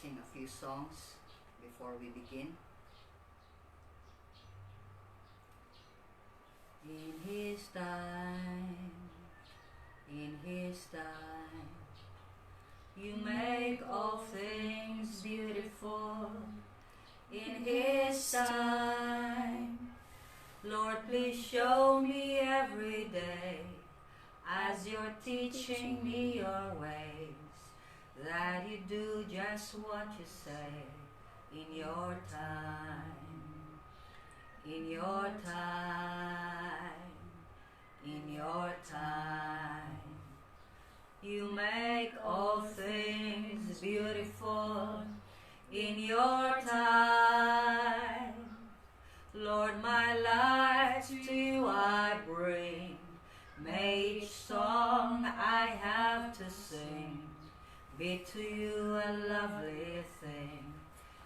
sing a few songs before we begin. In His time, in His time, you make all things beautiful. In His time, Lord, please show me every day as you're teaching me your ways, that you do just what you say in your time, in your time, in your time. You make all things beautiful in your time. Lord, my life to you I bring. May each song I have to sing be to you a lovely thing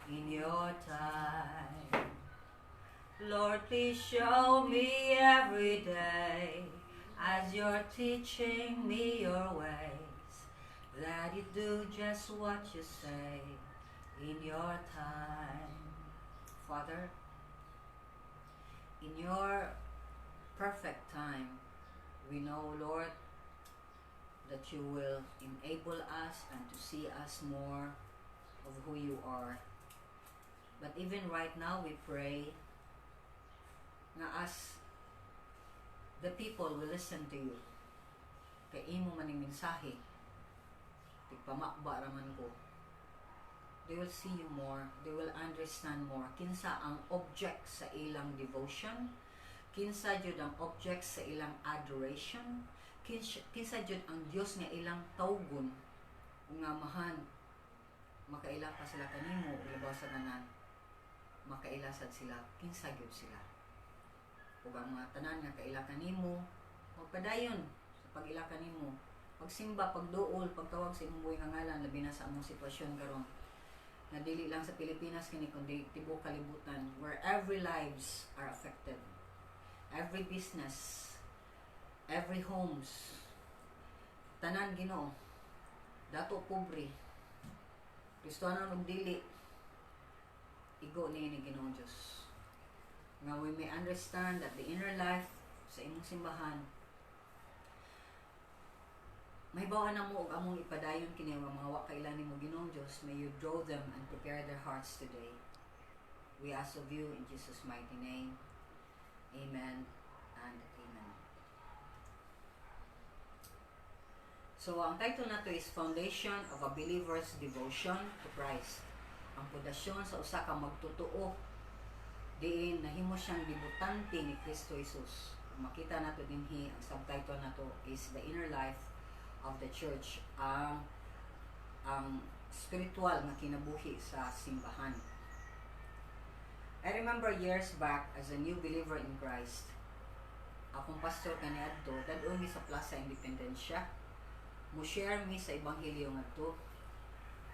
in your time. Lord, please show me every day as you're teaching me your ways, that you do just what you say in your time. Father, in your perfect time, we know, Lord, that you will enable us and to see us more of who you are. But even right now, we pray nga as the people will listen to you, kay imo man ning mensahe, tigpamakba raman ko, they will see you more, they will understand more kinsa ang object sa ilang devotion, kinsa jud ang object sa ilang adoration, kinsa jud ang Dios nga ilang tawgon ug nga amahan. Makaila pa sila kanimo ug labaw sa tanan, makaila sad sila kinsa gyud sila. Ug ang mga tanan nga kaila kanimo, magpadayon sa pag-ila kanimo, pagsimba, pagduol, pagtawag sa imong buhi nga ngalan, labi na sa among sitwasyon karon nga dili lang sa Pilipinas kini kundi tibuok kalibutan, where every lives are affected, every business, every homes, tanan, Ginoo, dato pobre, Kristiyano ug dili, igo ni Ginoo Dios nga we may understand that the inner life sa imong simbahan mahibaw-an namo og among ipadayon kini nga mga wa kaila nimo, Ginoong Dios. May you draw them and prepare their hearts today. We ask of you in Jesus' mighty name. Amen and amen. So ang title nato is Foundation of a Believer's Devotion to Christ, ang pundasyon sa usa ka magtotoo diin nahimo siyang debutante ni Kristo Jesus. Makita nato dinhi, ang subtitle nato is The Inner Life of the Church, ang spiritual nga kinabuhi sa simbahan. I remember years back, as a new believer in Christ, akong pastor kaniadto, dad-on mi sa Plaza Independencia. Mo share mi sa ebanghelyo ngadto.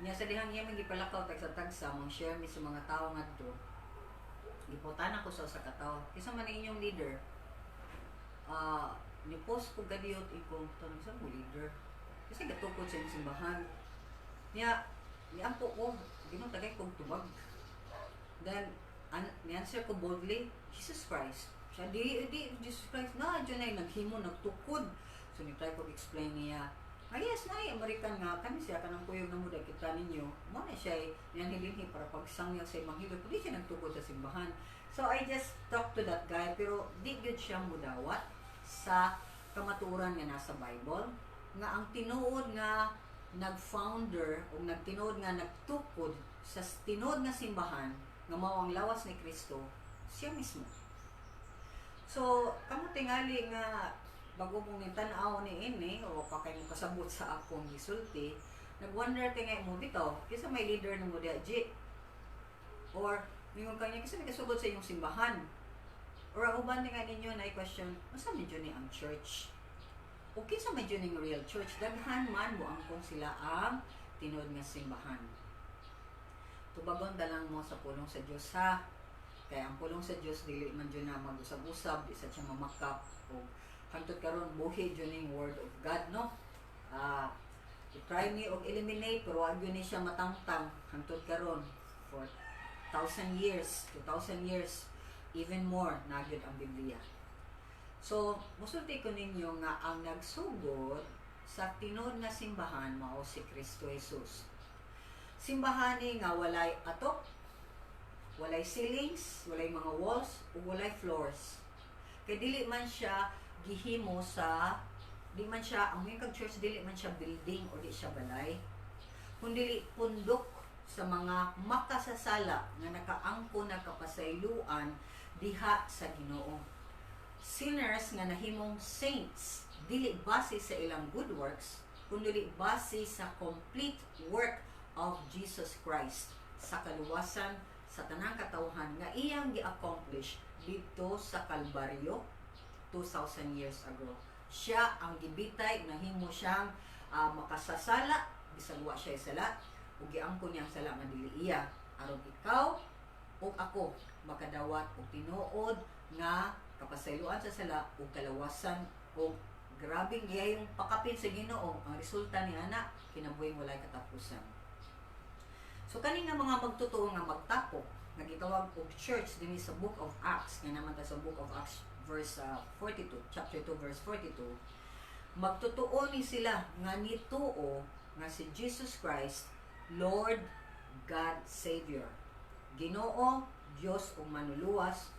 Nya sa dihang iya mi gipalakaw tagsa-tagsa, mo share mi sa mga tawo ngadto. Gipangutana ko sa usa ka tawo, "Kinsa man ang inyong leader?" Ah, ni post ko gadiyot ko, tanong sa mo leader. Kasi gatukod sa inyong simbahan. Niya, niampo ko, Ginoo, tagay kog tubag. Then, ni-answer ko boldly, "Jesus Christ." Siya, "Di, di, Jesus Christ, na, dyan ay naghimo, nagtukod." So, ni try ko explain niya, "Ah, yes, na, American nga, kani siya, kanang kuyog na mo, kita ninyo, mo na siya, niyan para pagsangyal sa ebanghelyo, pero di siya nagtukod sa simbahan." So, I just talk to that guy, pero di gyud siya mudawat sa kamatuoran nga nasa Bible, nga ang tinuod nga nag-founder o nagtinuod nga nagtukod sa tinuod nga simbahan nga mao ang lawas ni Kristo, siya mismo. So, kamo tingali nga bago mong nitan-aw ni ini o pa kay mo kasabot sa akong gisulti, nag-wonder tingali mo bitaw, kinsa may leader nimo diha, G? Or mingon kanya, kinsa may kasugod sa inyong simbahan? Or ang uban nga ninyo na question, unsa man ni ang church? O kinsa man ning real church? Daghan man mo angkong sila ang tinuod nga simbahan. Tubagon da lang mo sa pulong sa Dios, ha. Kay ang pulong sa Dios dili man jud na mag-usab-usab, di sa siya mamakap o hangtod karon buhi jud ning word of God, no. Ah, Try ni og eliminate, pero wa gyud ni siya matangtang hangtod karon. For thousand years, 2,000 years, even more na gyud ang Biblia. So, musulti ko ninyo nga ang nagsugod sa tinuod nga simbahan mao si Kristo Jesus. Simbahan ni nga walay atop, walay ceilings, walay mga walls, ug walay floors. Kay dili man siya gihimo sa, di man siya ang kag church, dili man siya building o di siya balay. Kundi pundok sa mga makasasala nga nakaangko na kapasayloan diha sa Ginoo. Sinners nga nahimong saints dili base sa ilang good works, kundi base sa complete work of Jesus Christ sa kaluwasan sa tanang katawhan nga iyang gi-accomplish didto sa Kalbaryo 2,000 years ago. Siya ang gibitay, nahimo siyang makasasala bisag wa siya sala, ug giangkon niyang sala nga dili iya aron ikaw ug ako makadawat og tinuod nga kapasayloan sa sala ug kalawasan ug grabing gayong pakapin sa Ginoo. Ang resulta ni ana, kinabuhing walay katapusan. So kani nga mga magtotoo nga magtapok nga gitawag og church dinhi sa Book of Acts, nga naman ta sa Book of Acts verse 42, chapter 2 verse 42, magtotoo ni sila nga nituo nga si Jesus Christ Lord God Savior, Ginoo, Dios ug Manluluwas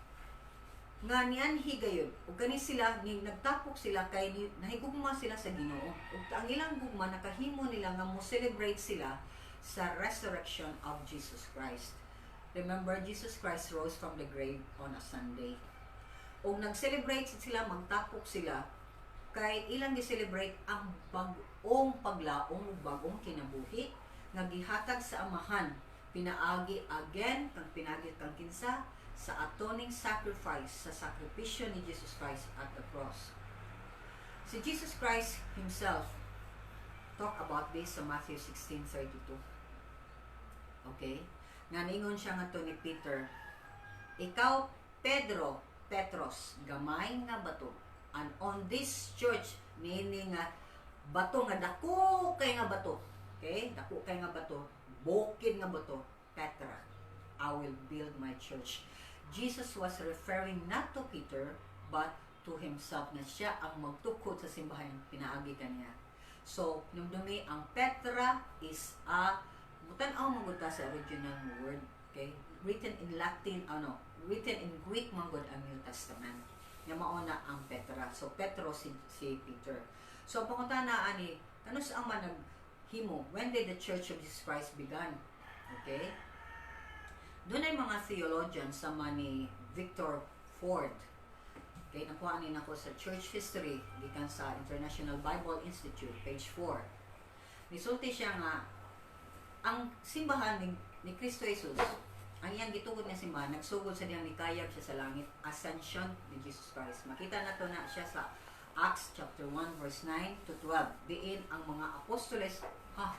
nga nianhi gayud. Ug kani sila ni nagtapok sila kay ni, nahigugma sila sa Ginoo, ug ang ilang gugma nakahimo nila nga mo celebrate sila sa resurrection of Jesus Christ. Remember, Jesus Christ rose from the grave on a Sunday. Ug nag-celebrate sila, magtapok sila kay ilang gi-celebrate ang bag-ong paglaom ug bag-ong kinabuhi nga gihatag sa Amahan pinaagi again kang pinaagi kang kinsa? Sa atoning sacrifice, sa sakripisyo ni Jesus Christ at the cross. Si Jesus Christ himself talk about this sa Matthew 16:32. Okay? Nga ningon siya ngadto ni Peter, "Ikaw Pedro, Petros, gamay nga bato. And on this church," niini nga bato nga dako kay nga bato. Okay? Dako kay nga bato, bukid nga bato, Petra. "I will build my church." Jesus was referring not to Peter but to himself, na siya ang magtukod sa simbahan pinaagi kaniya. So, numdumi, ang Petra is a mutan-aw man gud ta sa original word, okay? Written in Latin, ano, written in Greek man gud ang New Testament. Nga mao na ang Petra. So Petro si Peter. So ang pangutana ani, kanus-a man naghimo? When did the Church of Jesus Christ began? Okay? Dunay mga theologians sama ni Victor Ford. Okay, nakuha ni nako sa Church History gikan sa International Bible Institute, page 4. Nisulti siya nga ang simbahan ni Kristo Jesus, ang iyang gitugod nga simbahan, nagsugod sa dihang nikayab siya sa langit, ascension ni Jesus Christ. Makita nato na siya sa Acts chapter 1 verse 9 to 12. Diin ang mga apostoles, ha,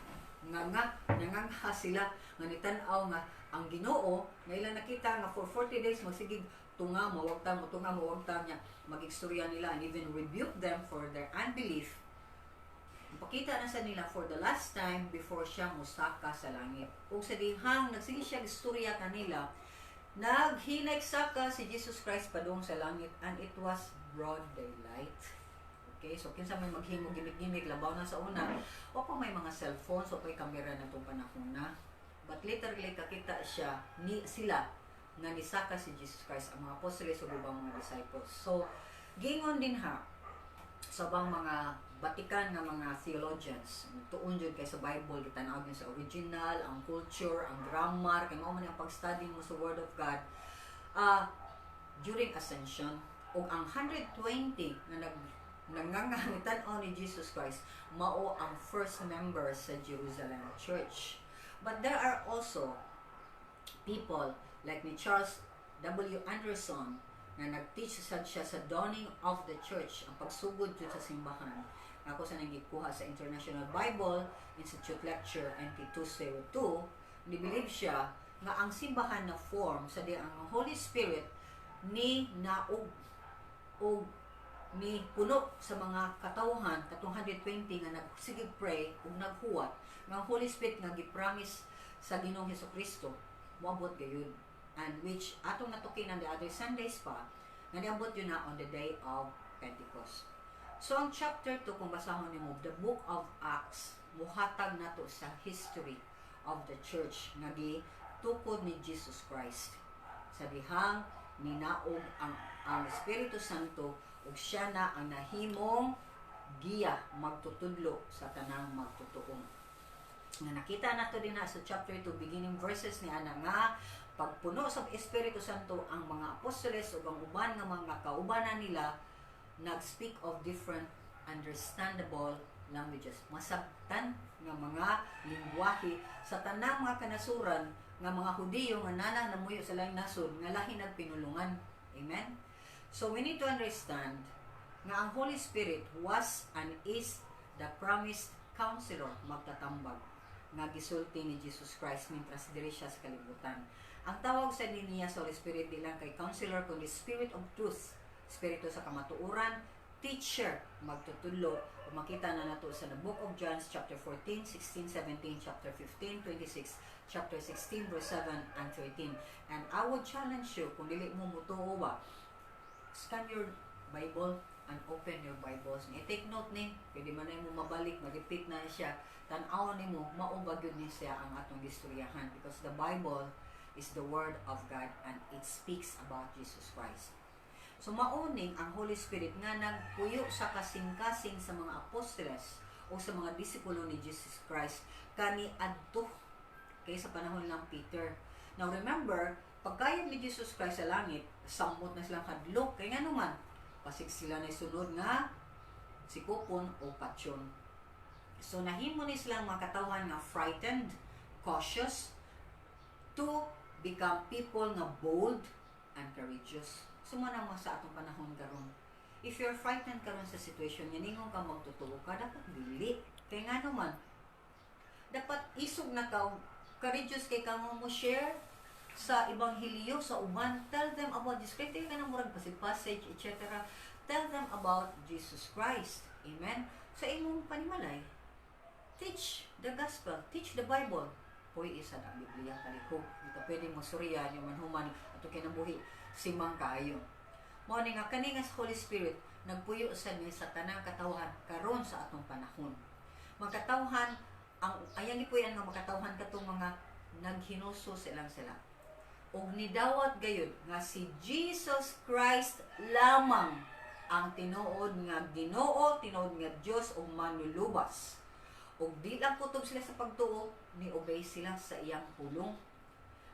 nga nangangha sila nga nitan-aw nga ang Ginoo nga ilang nakita nga for 40 days magsigig tunga, mawagtang mo tunga, mawagtang niya, mag-istorya nila and even rebuke them for their unbelief. Pakita na sa nila for the last time before siya musaka sa langit. Ug sa dihang nagsige siya istorya kanila, naghinay saka si Jesus Christ padung sa langit, and it was broad daylight. Okay, so kinsa may maghimo gimik-gimik, labaw na sa una, wa pa may mga cellphone, so kay kamera na tong panahon na. But literally kakita siya ni sila nga nisaka si Jesus Christ, ang mga apostoles ug ubang mga disciples. So gingon din ha sa ubang mga batikan nga mga theologians, tuon jud kay sa Bible, gitan-aw gyud sa original, ang culture, ang grammar, kay mao man ang pag-study mo sa Word of God. During ascension ug ang 120 nga nangangangitan ni Jesus Christ mao ang first members sa Jerusalem Church. But there are also people like ni Charles W. Anderson na nag-teach sad siya sa dawning of the church, ang pagsugod jud sa simbahan. Ako sa nagikuha sa International Bible Institute Lecture NT 202, ni-believe siya nga ang simbahan na form sa di ang Holy Spirit ni naog og Ni puno sa mga katawhan katong 120 nga nagsige pray ug naghuwat nga ang Holy Spirit nga gi-promise sa Ginoong Hesukristo moabot gayud, and which atong natukinan the other Sundays pa nga niabot yun na on the day of Pentecost. So ang chapter 2, kung basahon nimo the Book of Acts, muhatag nato sa history of the church nga gitukod ni Jesus Christ sa dihang ninaog ang Espiritu Santo ug siya na ang nahimong giya, magtutudlo sa tanang magtutuon. Nga nakita nato din na sa chapter 2 beginning verses ni ana nga pagpuno sa Espiritu Santo ang mga apostoles ug ang uban nga mga kaubanan nila, nag-speak of different understandable languages. Masabtan nga mga lingwahe sa tanang mga kanasuran nga mga Hudiyo nga nana namuyo sa laing nasod nga lahi nagpinulungan. Amen? So we need to understand nga ang Holy Spirit was and is the promised counselor, magtatambag, nga gisulti ni Jesus Christ mientras diri siya sa kalibutan. Ang tawag sa niya sa Holy Spirit di lang kay counselor kundi Spirit of Truth, Espiritu sa kamatuoran, teacher, magtutudlo, ug makita na nato sa the Book of John chapter 14, 16, 17, chapter 15, 26, chapter 16 verse 7 and 13. And I would challenge you, kung dili mo mutuo ba, scan your Bible and open your Bibles. I-take note ni, pwede man na mo mabalik, ma-repeat na siya. Tan-aw nimo, mao ba gyud ni siya ang atong gistoryahan, because the Bible is the Word of God and it speaks about Jesus Christ. So mauning ang Holy Spirit nga nagpuyo sa kasing-kasing sa mga apostoles o sa mga disipulo ni Jesus Christ kani adto kay sa panahon ng Peter. Now remember, pagkayod ni Jesus Christ sa langit, samot na silang hadlok. Kay nga naman, pasig sila na sunod nga sikupon o patyon. So nahimo ni silang mga katawhan nga frightened, cautious, to become people nga bold and courageous. So mo nang sa atong panahon karon. If you're frightened karon sa situation nga ningon ka magtotoo ka, dapat dili. Kay nga naman, dapat isog na ka, courageous kay ka mo share sa ebanghelyo sa uban. Tell them about Jesus Christ. Dili ka na murag passage, etc. Tell them about Jesus Christ. Amen? Sa imong panimalay, teach the gospel, teach the Bible. Hoy, isa na ang Biblia palihog. Di ka pwede mo surya yung manhuman ato kinabuhi simang kaayo. Mao ni nga kani nga sa Holy Spirit nagpuyo sa ni sa tanang katawhan karon sa atong panahon. Makatawhan ang ayang gipuy-an nga makatawhan katong mga naghinuso silang sila. Ug nidawat gayud nga si Jesus Christ lamang ang tinuod nga Ginoo, tinuod nga Dios ug manlulubas. Ug di lang kutob sila sa pagtuo, ni obey sila sa iyang pulong.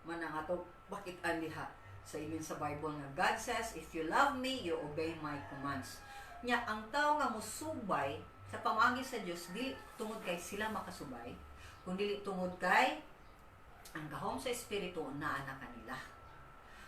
Manang ato bakit diha sa imin sa Bible nga God says, "If you love me, you obey my commands." Nya ang tao nga musubay sa pamaagi sa Dios, dili tungod kay sila makasubay, kundi tungod kay ang gahom sa Espiritu naa na kanila.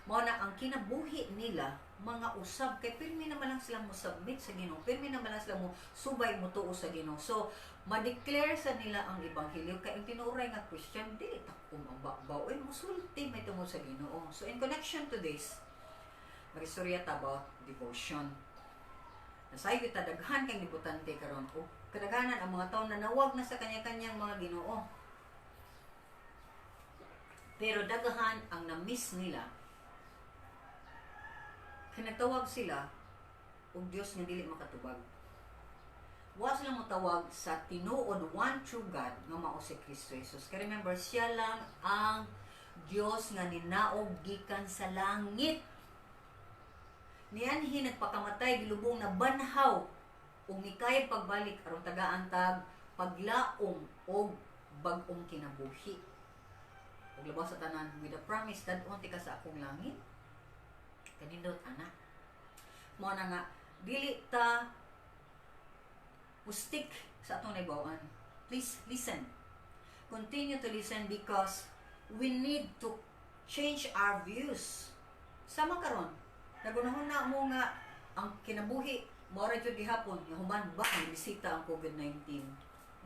Mao na ang kinabuhi nila mga usab kay pirmi naman lang sila mo submit sa Ginoo, pirmi naman lang sila mo subay, mo tuo sa Ginoo. So ma-declare sa nila ang ebanghelyo kay ang tinuoray nga Christian dili takom ang babaw, oy, musulti may tungod sa Ginoo. So in connection to this, magistorya ta about devotion. Nasayod ta daghan kang debotante karon ug kadaghanan ang mga tawo nanawag na sa kanya-kanyang mga Ginoo. Pero daghan ang na-miss nila kay nagtawag sila og Dios nga dili makatubag. Wa sila motawag sa tinuod, one true God nga mao si Kristo Jesus. Kay remember, siya lang ang Dios nga ninaog gikan sa langit. Nianhi, nagpakamatay, gilubong, na banhaw ug mikayag pagbalik aron tagaan tag paglaom og bag-ong kinabuhi. Ug labaw sa tanan, with the promise, "Dad-on tika sa akong langit." Kanindot ana. Mao na nga dili ta stick sa atong nahibaw-an. Please listen. Continue to listen because we need to change our views. Sama karon, nagunahon na mo nga ang kinabuhi mao ra jud gihapon nga human ba ang bisita ang COVID-19.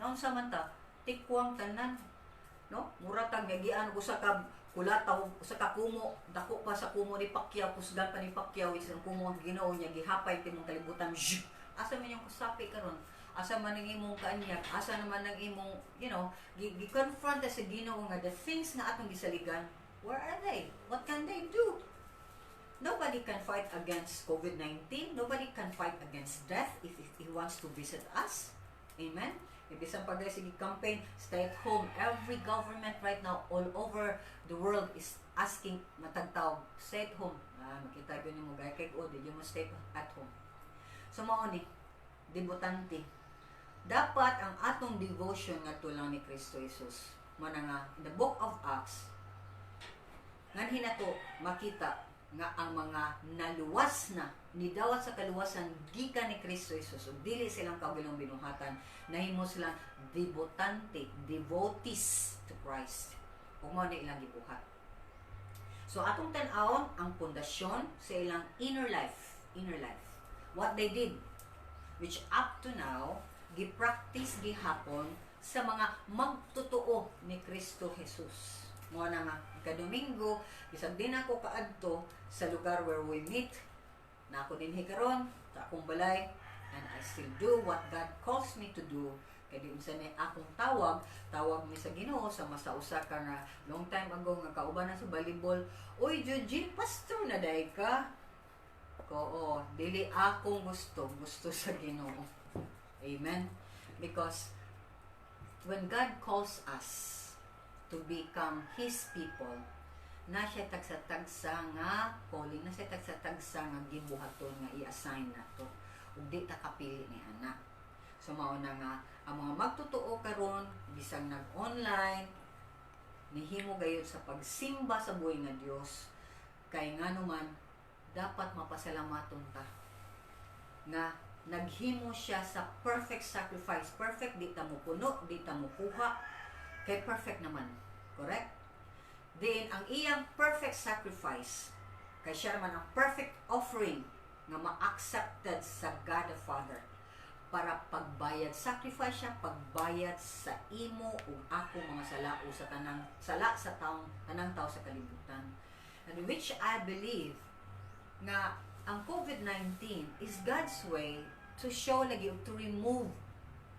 Naunsa man ta, tikwang tanan, no? Mura tag yagian og usa ka Kulataw sa kakumo, dako pa sa kumo ni Pacquiao, kusgan pa ni Pacquiao, is ang kumo ang Ginoo niya gihapay timong kalibutan. Zh! Asa man yung kasapi karon? Asa man ang imong kaanyag? Asa naman ang imong, gi-confront ta sa Ginoo nga the things nga atong gisaligan, where are they? What can they do? Nobody can fight against COVID-19. Nobody can fight against death if he wants to visit us. Amen? Bisan pa guys, sige campaign, stay at home. Every government right now, all over the world, is asking matag tao, stay at home. Ah, makita ko nimo gay kay o, di mo stay at home. So mao ni, debutante. Dapat ang atong devotion nga lang ni Kristo Jesus. Mao na nga, in the Book of Acts, nganhi nato makita nga ang mga naluwas na nidawat sa kaluwasan gikan ni Kristo Jesus ug dili silang kaugalingong binuhatan, nahimo silang debutante, devotees to Christ, ug mao na ilang gibuhat. So atong tan-awon ang pundasyon sa ilang inner life, inner life, what they did, which up to now gi-practice gihapon sa mga magtotoo ni Kristo Jesus. Mao na nga kadomingo, bisag di na ako kaadto sa lugar where we meet, na ako dinhi karon sa akong balay, and I still do what God calls me to do, kay di unsa ni akong tawag, tawag mi sa Ginoo sa masa usa ka nga long time ago nga kauban na sa volleyball, "Uy, Eugene, pastor na day ka." Ko, "Oo, dili akong gusto, gusto sa Ginoo." Amen. Because when God calls us to become His people, na siya tagsa-tagsa nga calling, na siya tagsa-tagsa nga gibuhaton nga i-assign nato. Ug di ta kapili ni ana. So mao na nga ang mga magtotoo karon, bisag nag-online, nihimo gayud sa pagsimba sa buhi nga Dios, kay nganuman dapat mapasalamaton ta nga naghimo siya sa perfect sacrifice. Perfect, di ta mo puno, di ta mo kuha, kay perfect naman. Correct? Then, ang iyang perfect sacrifice, kay siya naman ang perfect offering nga ma-accepted sa God the Father para pagbayad, sacrifice siya pagbayad sa imo ug ako mga sala o sa tanang sala sa taong tanang tao sa kalibutan, and which I believe nga ang COVID-19 is God's way to show lagi, to remove,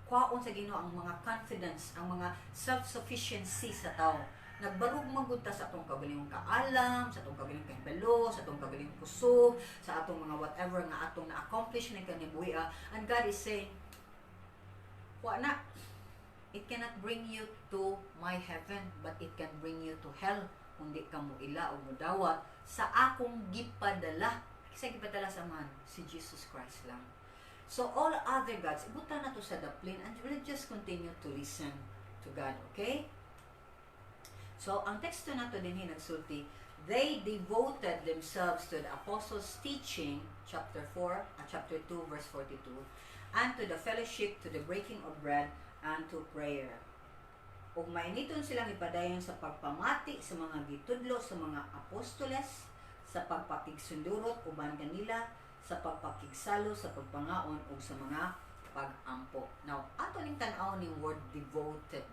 kwaon sa Ginoo ang mga confidence, ang mga self-sufficiency sa tao. Nagbarug man gud ta sa atong kaugalingong kaalam, sa atong kaugalingong kahibalo, sa atong kaugalingong kusog, sa atong mga whatever nga atong na-accomplish na kinabuhi. And God is saying, "Wa na. It cannot bring you to my heaven, but it can bring you to hell kung di ka mo ila o mudawat sa akong gipadala." Kasi gipadala sa man, si Jesus Christ lang. So all other gods, ibutan na to sa daplin and we'll just continue to listen to God, okay? So ang teksto nato din nagsulti, they devoted themselves to the apostles' teaching, chapter 4, chapter 2, verse 42, and to the fellowship, to the breaking of bread, and to prayer. Ug mainiton silang ipadayon sa pagpamati sa mga gitudlo sa mga apostoles, sa pagpakigsundurot uban kanila, sa pagpakigsalo sa pagpangaon ug sa mga pag-ampo. Now, ato ning tan-aw ning word "devoted".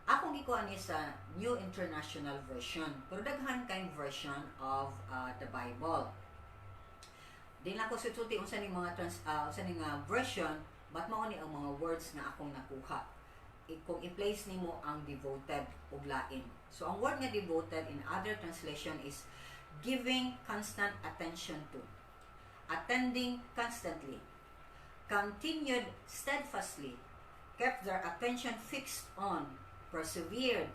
Akong gikuha ni sa New International Version, pero daghan kayong version of the Bible. Di na ko sulti unsa ning mga unsa ning version, but mao ni ang mga words nga akong nakuha. Kung i-place nimo ang "devoted" ug lain. So ang word nga "devoted" in other translation is giving constant attention to, attending constantly, continued steadfastly, kept their attention fixed on, persevered,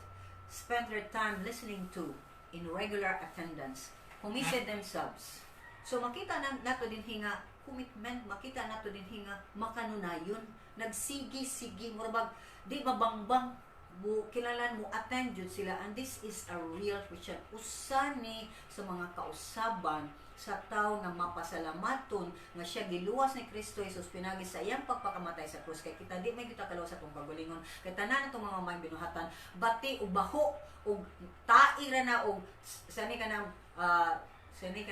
spent their time listening to, in regular attendance, committed themselves. So makita na nato din nga commitment, makita nato din nga makanunayon, nagsigi-sige, murabag di mabangbang mo kinahanglan mo attend jud sila, and this is a real Christian. Usa ni sa mga kausaban sa tao nga mapasalamaton nga siya giluwas ni Kristo Jesus pinagi sa iyang pagpakamatay sa krus, kay kita di may kita kaluwas sa atong kaugalingon, kay tanan atong mga may binuhatan bati ug baho ug tai ra na og sani ka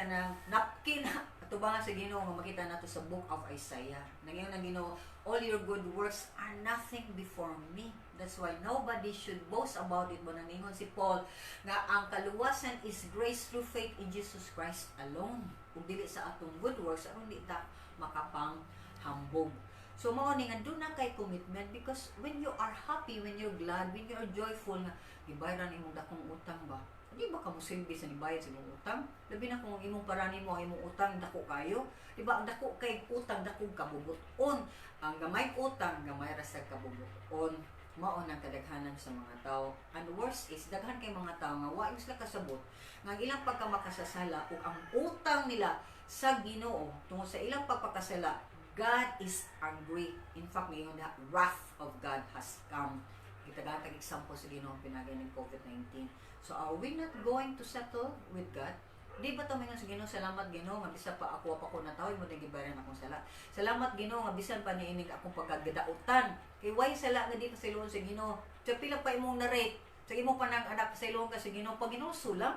nang napkin atubangan sa Ginoo nga makita nato sa Book of Isaiah. Nangayon ang Ginoo, "All your good works are nothing before me." That's why nobody should boast about it. Mao nang ningon si Paul nga ang kaluwasan is grace through faith in Jesus Christ alone. Ug dili sa atong good works aron di ta makapanghambog. So mao ni nga duna kay commitment because when you are happy, when you're glad, when you are joyful nga gibayaran imong dakong utang ba? Di ba ka mosilbi sa nibayad sa imong utang? Labi na kung ang imong parani mo ang imong utang dako kayo. Di ba ang dako kay utang, dako kabubut-on? Ang gamay utang, gamay ra sa kabubut-on. Mao nang kadaghanan sa mga tao. And worst is daghan kay mga tao nga wa sila kasabot nga ang ilang pagkamakasasala ug ang utang nila sa Ginoo tungod sa ilang pagpakasala, God is angry. In fact, ngayon the wrath of God has come. Gitagaan tag example sa Ginoo pinagi ng COVID-19. So are we not going to settle with God? Di ba ta mingon sa Ginoo, "Salamat Ginoo nga bisan pa ako pa ko natawo, imo nang gibayaran akong sala. Salamat Ginoo nga bisan pa niining akong pagkagadautan"? Kay way sala nga di pasayloon sa Ginoo. Sa pila pa imong na-rape, sa imong panang anak, pasayloon ka sa Ginoo pag ginusol lang.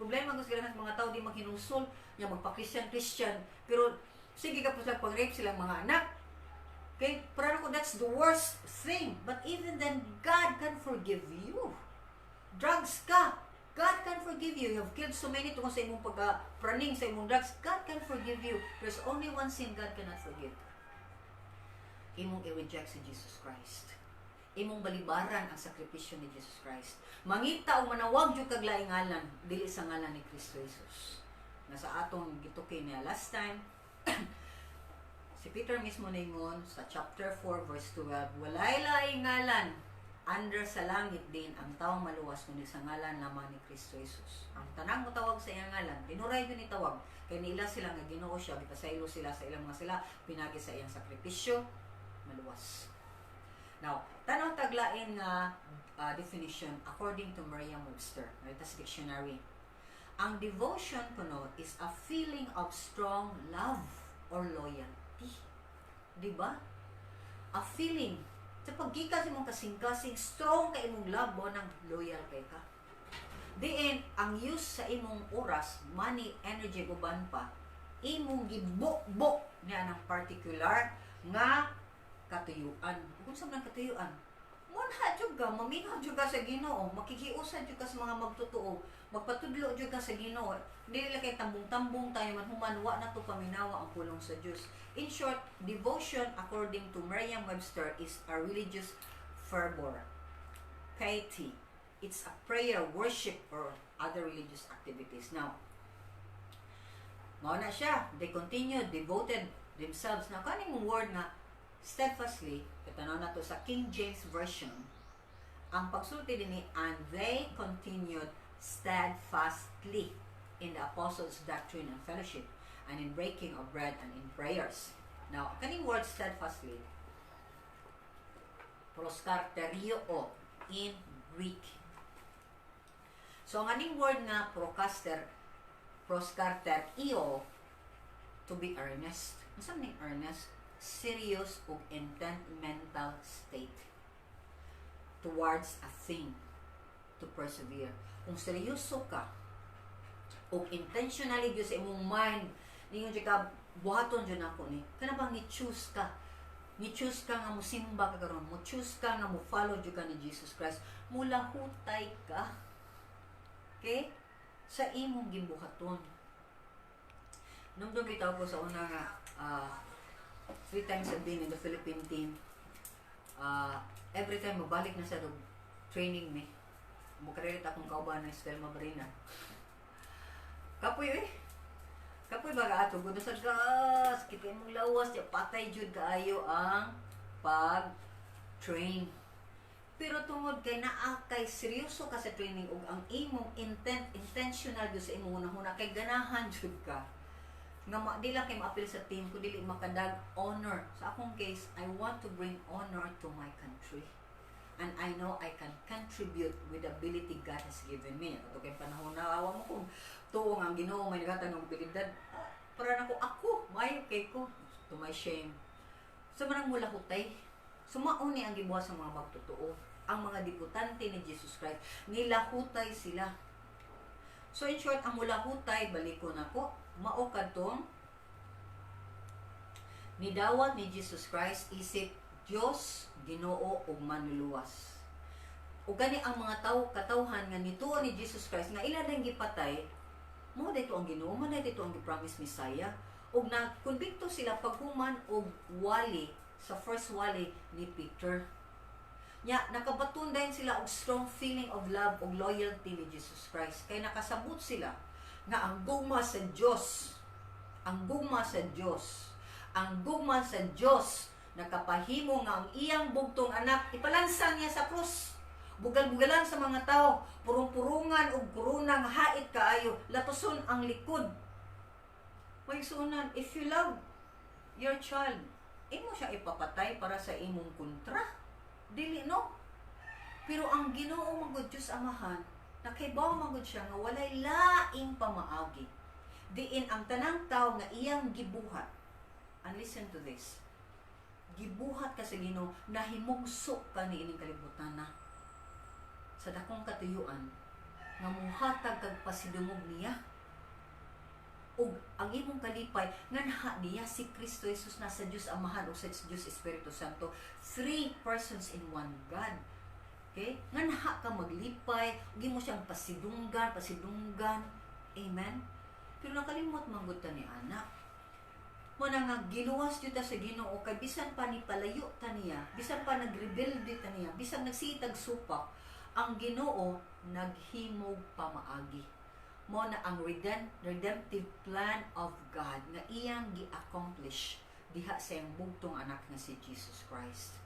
Problema gusto sa mga tao, di maghinusol, nya magpa-Christian Christian, pero sige ka pa sila pag-rape silang mga anak. Okay? Pero ako, that's the worst thing. But even then, God can forgive you. Drugs ka, God can forgive you. You have killed so many tungkol sa imong pagka-praning sa imong drugs. God can forgive you. There's only one sin God cannot forgive. Imong i-reject si Jesus Christ. Imong balibaran ang sakripisyo ni Jesus Christ. Mangita o manawag jud kag laing ngalan, dili sa ngalan ni Kristo Jesus. Na sa atong gituki niya last time, si Peter mismo ningon sa chapter 4 verse 12, walay laing ngalan under sa langit din ang taong maluwas kundi sa ngalan lamang ni Kristo Jesus. Ang tanang motawag sa iyang ngalan, tinuray yun itawag, kay nila sila nga Ginoo siya, gipasaylo sila sa ilang mga sala, pinagi sa iyang sakripisyo, maluwas. Now, tanaw taglain nga definition according to Merriam-Webster, right, sa dictionary. Ang devotion kuno is a feeling of strong love or loyalty. Di ba? A feeling sa paggikan sa imong kasing-kasing, strong ka imong love mo nang loyal kay ka. Diin, ang use sa imong oras, money, energy, uban pa, imong gibo-bo niya ng particular nga katuyuan. Kung sa man katuyuan, munha jud ka, maminaw jud ka sa Ginoo, makikiusa jud ka sa mga magtotoo, magpatudlo jud ka sa Ginoo. Dili lang kay tambong-tambong tayo man human wa na to paminawa ang pulong sa Dios. In short, devotion according to Merriam-Webster is a religious fervor, piety. It's a prayer, worship, or other religious activities. Now, mao na siya. They continued, devoted themselves. Now, kaning word nga, steadfastly, katanaw na to sa King James Version, ang pagsulti dinhi, "And they continued steadfastly in the apostles' doctrine and fellowship, and in breaking of bread and in prayers." Now, kaning word steadfastly, proskarterio in Greek. So, ang aning word nga proskarterio, to be earnest. Unsa man ning earnest? Serious ug intent mental state towards a thing, to persevere. Kung seryoso ka ug intentionally gyud sa imong mind, ningon jud ka, "Buhaton jud nako ni." Kana bang ni choose ka? Ni choose ka nga mosimba ka karon, mo choose ka nga mo follow jud ka ni Jesus Christ, mulahutay ka. Okay? Sa imong gimbuhaton. Nung bitaw ko sa una nga three times I've been in the Philippine team. Every time mabalik na sa dog training me. Mukarelate akong kauban na Estel Mabarina. Kapoy eh. Kapoy ba ka ato? Gud sa gas, kita imong lawas, ya patay jud kaayo ang pag train. Pero tungod kay naa kay seryoso ka sa training ug ang imong intent, intentional jud sa imong hunahuna kay ganahan jud ka nga ma, di lang kay maapil sa team kundi dili makadag honor. Sa akong case, I want to bring honor to my country. And I know I can contribute with the ability God has given me. Ato kay panahon na awa mo kung tuo nga ang Ginoo may naghatag ng abilidad. Ah, para nako ako, maayo kay ko, to my shame. Sa manang mulahutay. Sumao ni ang gibuhat sa mga magtotoo. Ang mga debutante ni Jesus Christ, nilahutay sila. So in short, ang mulahutay, baliko nako, mao kadtong nidawat ni Jesus Christ isip Dios, Ginoo ug Manluluwas. Ug gani ang mga tawo, katawhan nga nituo ni Jesus Christ nga ila nang gipatay, mao dito ang Ginoo, mao dito ang gi-promise Messiah, ug na konbikto sila paghuman og wali sa first wali ni Peter. Nya nakabaton dayon sila og strong feeling of love ug loyalty ni Jesus Christ kay nakasabot sila nga ang gugma sa Dios, ang gugma sa Dios, ang gugma sa Dios nakapahimo nga ang iyang bugtong anak ipalansang niya sa krus, bugal-bugalan sa mga tao, purong-purungan og korona nga hait kaayo, latuson ang likod. May suunan, if you love your child, imo siya ipapatay para sa imong kontra? Dili, no? Pero ang Ginoo magud, Dios Amahan, nakaibaw magud siya nga walay laing pamaagi diin ang tanang tao nga iyang gibuhat. And listen to this, gibuhat ka sa Ginoo, nahimugso ka ni ining kalibutan na sa dakong katuyuan nga muhatag kag pasidungog niya ug ang imong kalipay nganha niya si Kristo Jesus na sa Dios Amahan ug sa Dios Espiritu Santo, three persons in one God. Okay, nganha ka maglipay ug imo siyang pasidunggan, pasidunggan. Amen. Pero nakalimot man gud ta ni ana mo na nga giluwas jud ta sa Ginoo kay bisan pa ni palayo ta niya, bisan pa nagrebelde ta niya, bisan nagsitag supak, ang Ginoo naghimog pamaagi. Mo na ang redemptive plan of God nga iyang gi-accomplish diha sa iyang bugtong anak nga si Jesus Christ.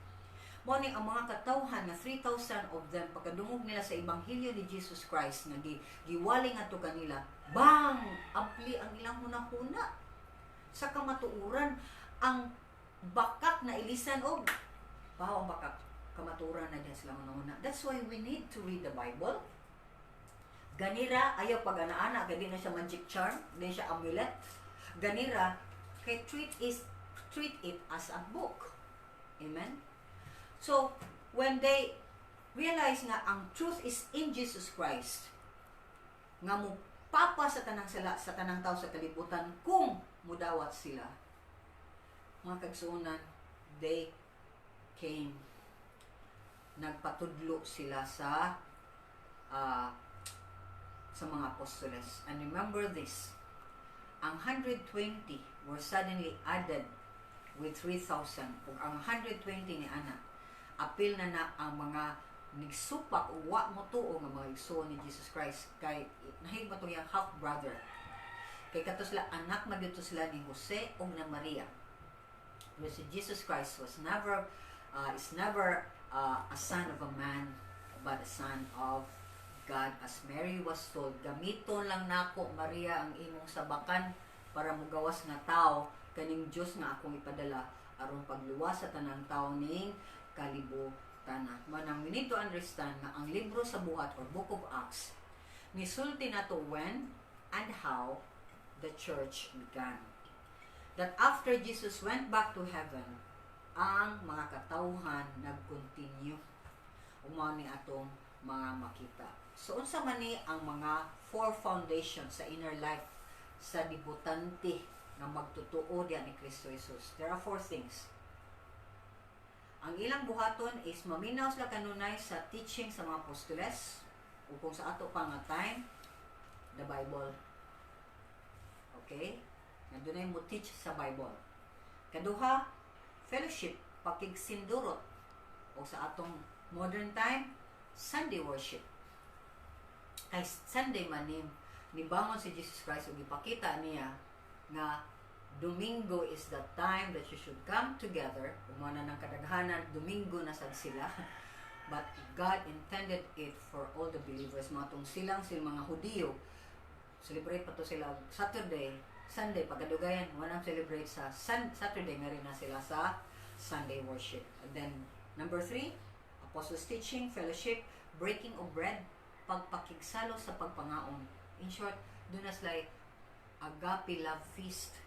Mo ni ang mga katawhan nga 3,000 of them, pagkadungog nila sa ebanghelyo ni Jesus Christ nga giwali ngadto kanila, bang, abli ang ilang hunahuna sa kamatuoran. Ang bakak na ilisan og baho, ang bakak kamatuoran na diha sila hunahuna. That's why we need to read the Bible. Ganira, ayaw pag ana-ana, gadi na siya magic charm, di siya amulet. Ganira, kay treat it as a book. Amen? So, when they realize nga ang truth is in Jesus Christ, nga mo papa sa tanang sala sa tanang tao sa kalibutan kung mudawat sila. Mga kagsuonan, they came. Nagpatudlo sila sa mga apostoles. And remember this, ang 120 were suddenly added with 3,000. Ug ang 120 ni ana, apil na na ang mga nigsupak o wa mo tuo nga mga igsoon ni Jesus Christ kay nahimo to iyang half brother. Kay kato sila, anak man dito sila ni Jose ug na Maria. Pero si Jesus Christ was never is never a son of a man but a son of God, as Mary was told, "Gamiton lang nako, Maria, ang imong sabakan para mugawas nga tao kaning Dios nga akong ipadala aron pagluwas sa tanang tao ning kalibutan." Manang we need to understand nga ang libro sa Buhat or Book of Acts nisulti nato when and how the church began. That after Jesus went back to heaven, ang mga katawhan nag-continue. Mao ni atong mga makita. So unsa man ni ang mga four foundations sa inner life sa debutante nga magtotoo diya ni Kristo Jesus? There are four things. Ang ilang buhaton is maminaw sila kanunay sa teaching sa mga apostoles o kung sa ato pa nga time, the Bible. Okay? Nga dunay mo teach sa Bible. Kaduha, fellowship, pakigsindurot o sa atong modern time, Sunday worship. Kay Sunday man ni nibangon si Jesus Christ ug ipakita niya nga Domingo is the time that you should come together. Umana ng kadaghanan, Domingo na sad sila. But God intended it for all the believers. Mga tong silang sila mga Hudiyo, celebrate pa to sila Saturday, Sunday, pagkadugayan, walang celebrate sa Saturday, nga rin na sila sa Sunday worship. And then, number three, apostles' teaching, fellowship, breaking of bread, pagpakigsalo sa pagpangaon. In short, doon na sila agape love feast.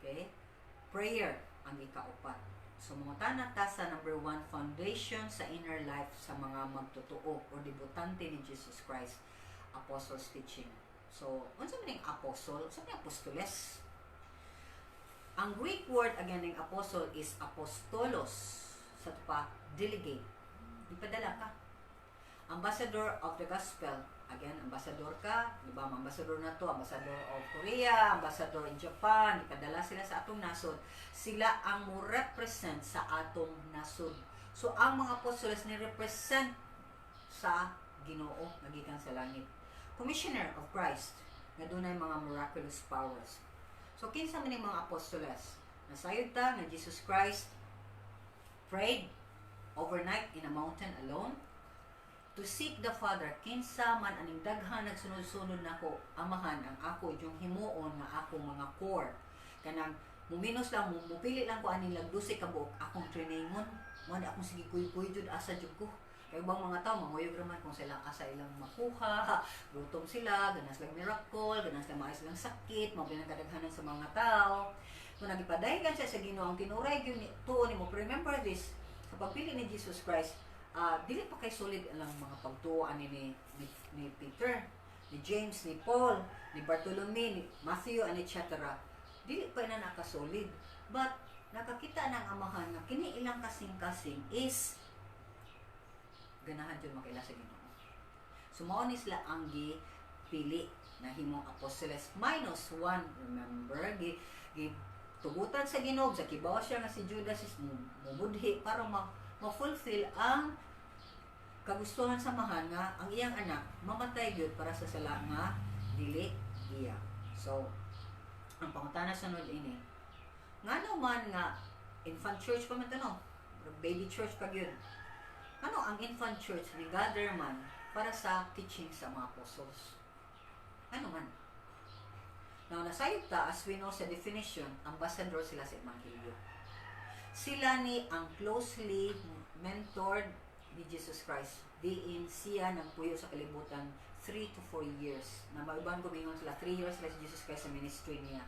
Okay? Prayer ang ikaupat. So, mangutana ta sa number one, foundation sa inner life sa mga magtotoo o debutante ni Jesus Christ, apostles' teaching. So, unsa man ning apostle? Unsa man ning apostoles? Ang Greek word again ng apostle is apostolos. Sa pa, delegate. Ipadala ka. Ambassador of the gospel. Again, ambassador ka, di ba? Ambassador na to, ambassador of Korea, ambassador in Japan, ipadala sila sa atong nasod. Sila ang mo represent sa atong nasod. So, ang mga apostoles ni represent sa Ginoo nga gikan sa langit. Commissioner of Christ nga dunay mga miraculous powers. So kinsa man ning mga apostoles? Nasayod ta nga Jesus Christ prayed overnight in a mountain alone to seek the Father. Kinsa man aning daghan nagsunod-sunod nako, Amahan, ang ako yung himuon nga akong mga core, kanang muminos lang, mupili lang ko aning lag 12 ka buok akong trainingon mo ni akong sige kuy-kuy jud, asa jud ko. Kay ubang mga tao manguyog raman kung sila asa ilang makuha, gutom sila, ganas lang miracle, ganas lang maayo silang sakit, mao ang kadaghanan sa mga tao. Kung nagipadayagan siya sa Ginoo, ang tinuray gyud ni tuo nimo. Remember this, sa pagpili ni Jesus Christ, dili pa kay solid ang mga pagtuo ani ni Peter, ni James, ni Paul, ni Bartolome, ni Matthew, and etc. Dili pa na nakasolid. But nakakita ng Amahan nga kini ilang kasing-kasing is ganahan jud makaila sa Ginoo. So mao ni sila ang gipili na himong apostoles minus one. Remember, gi tugutan sa Ginoo sa kibaw siya nga si Judas is mubudhi para ma-fulfill ang kagustuhan sa Amahan nga ang iyang anak mamatay gyud para sa sala nga dili iya. So, ang pangutana sunod ini, ngano man nga infant church pa man to, no? Baby church pa gyud. Ano ang infant church ni gather man para sa teaching sa mga apostles? Ano man? Now, nasayod ta, as we know sa definition, ambassador sila sa Ebanghelyo. Sila ni ang closely mentored ni Jesus Christ. Diin siya nagpuyo sa kalibutan 3 to 4 years. Na maiban gumingon sila, 3 years lang si Jesus Christ sa ministry niya.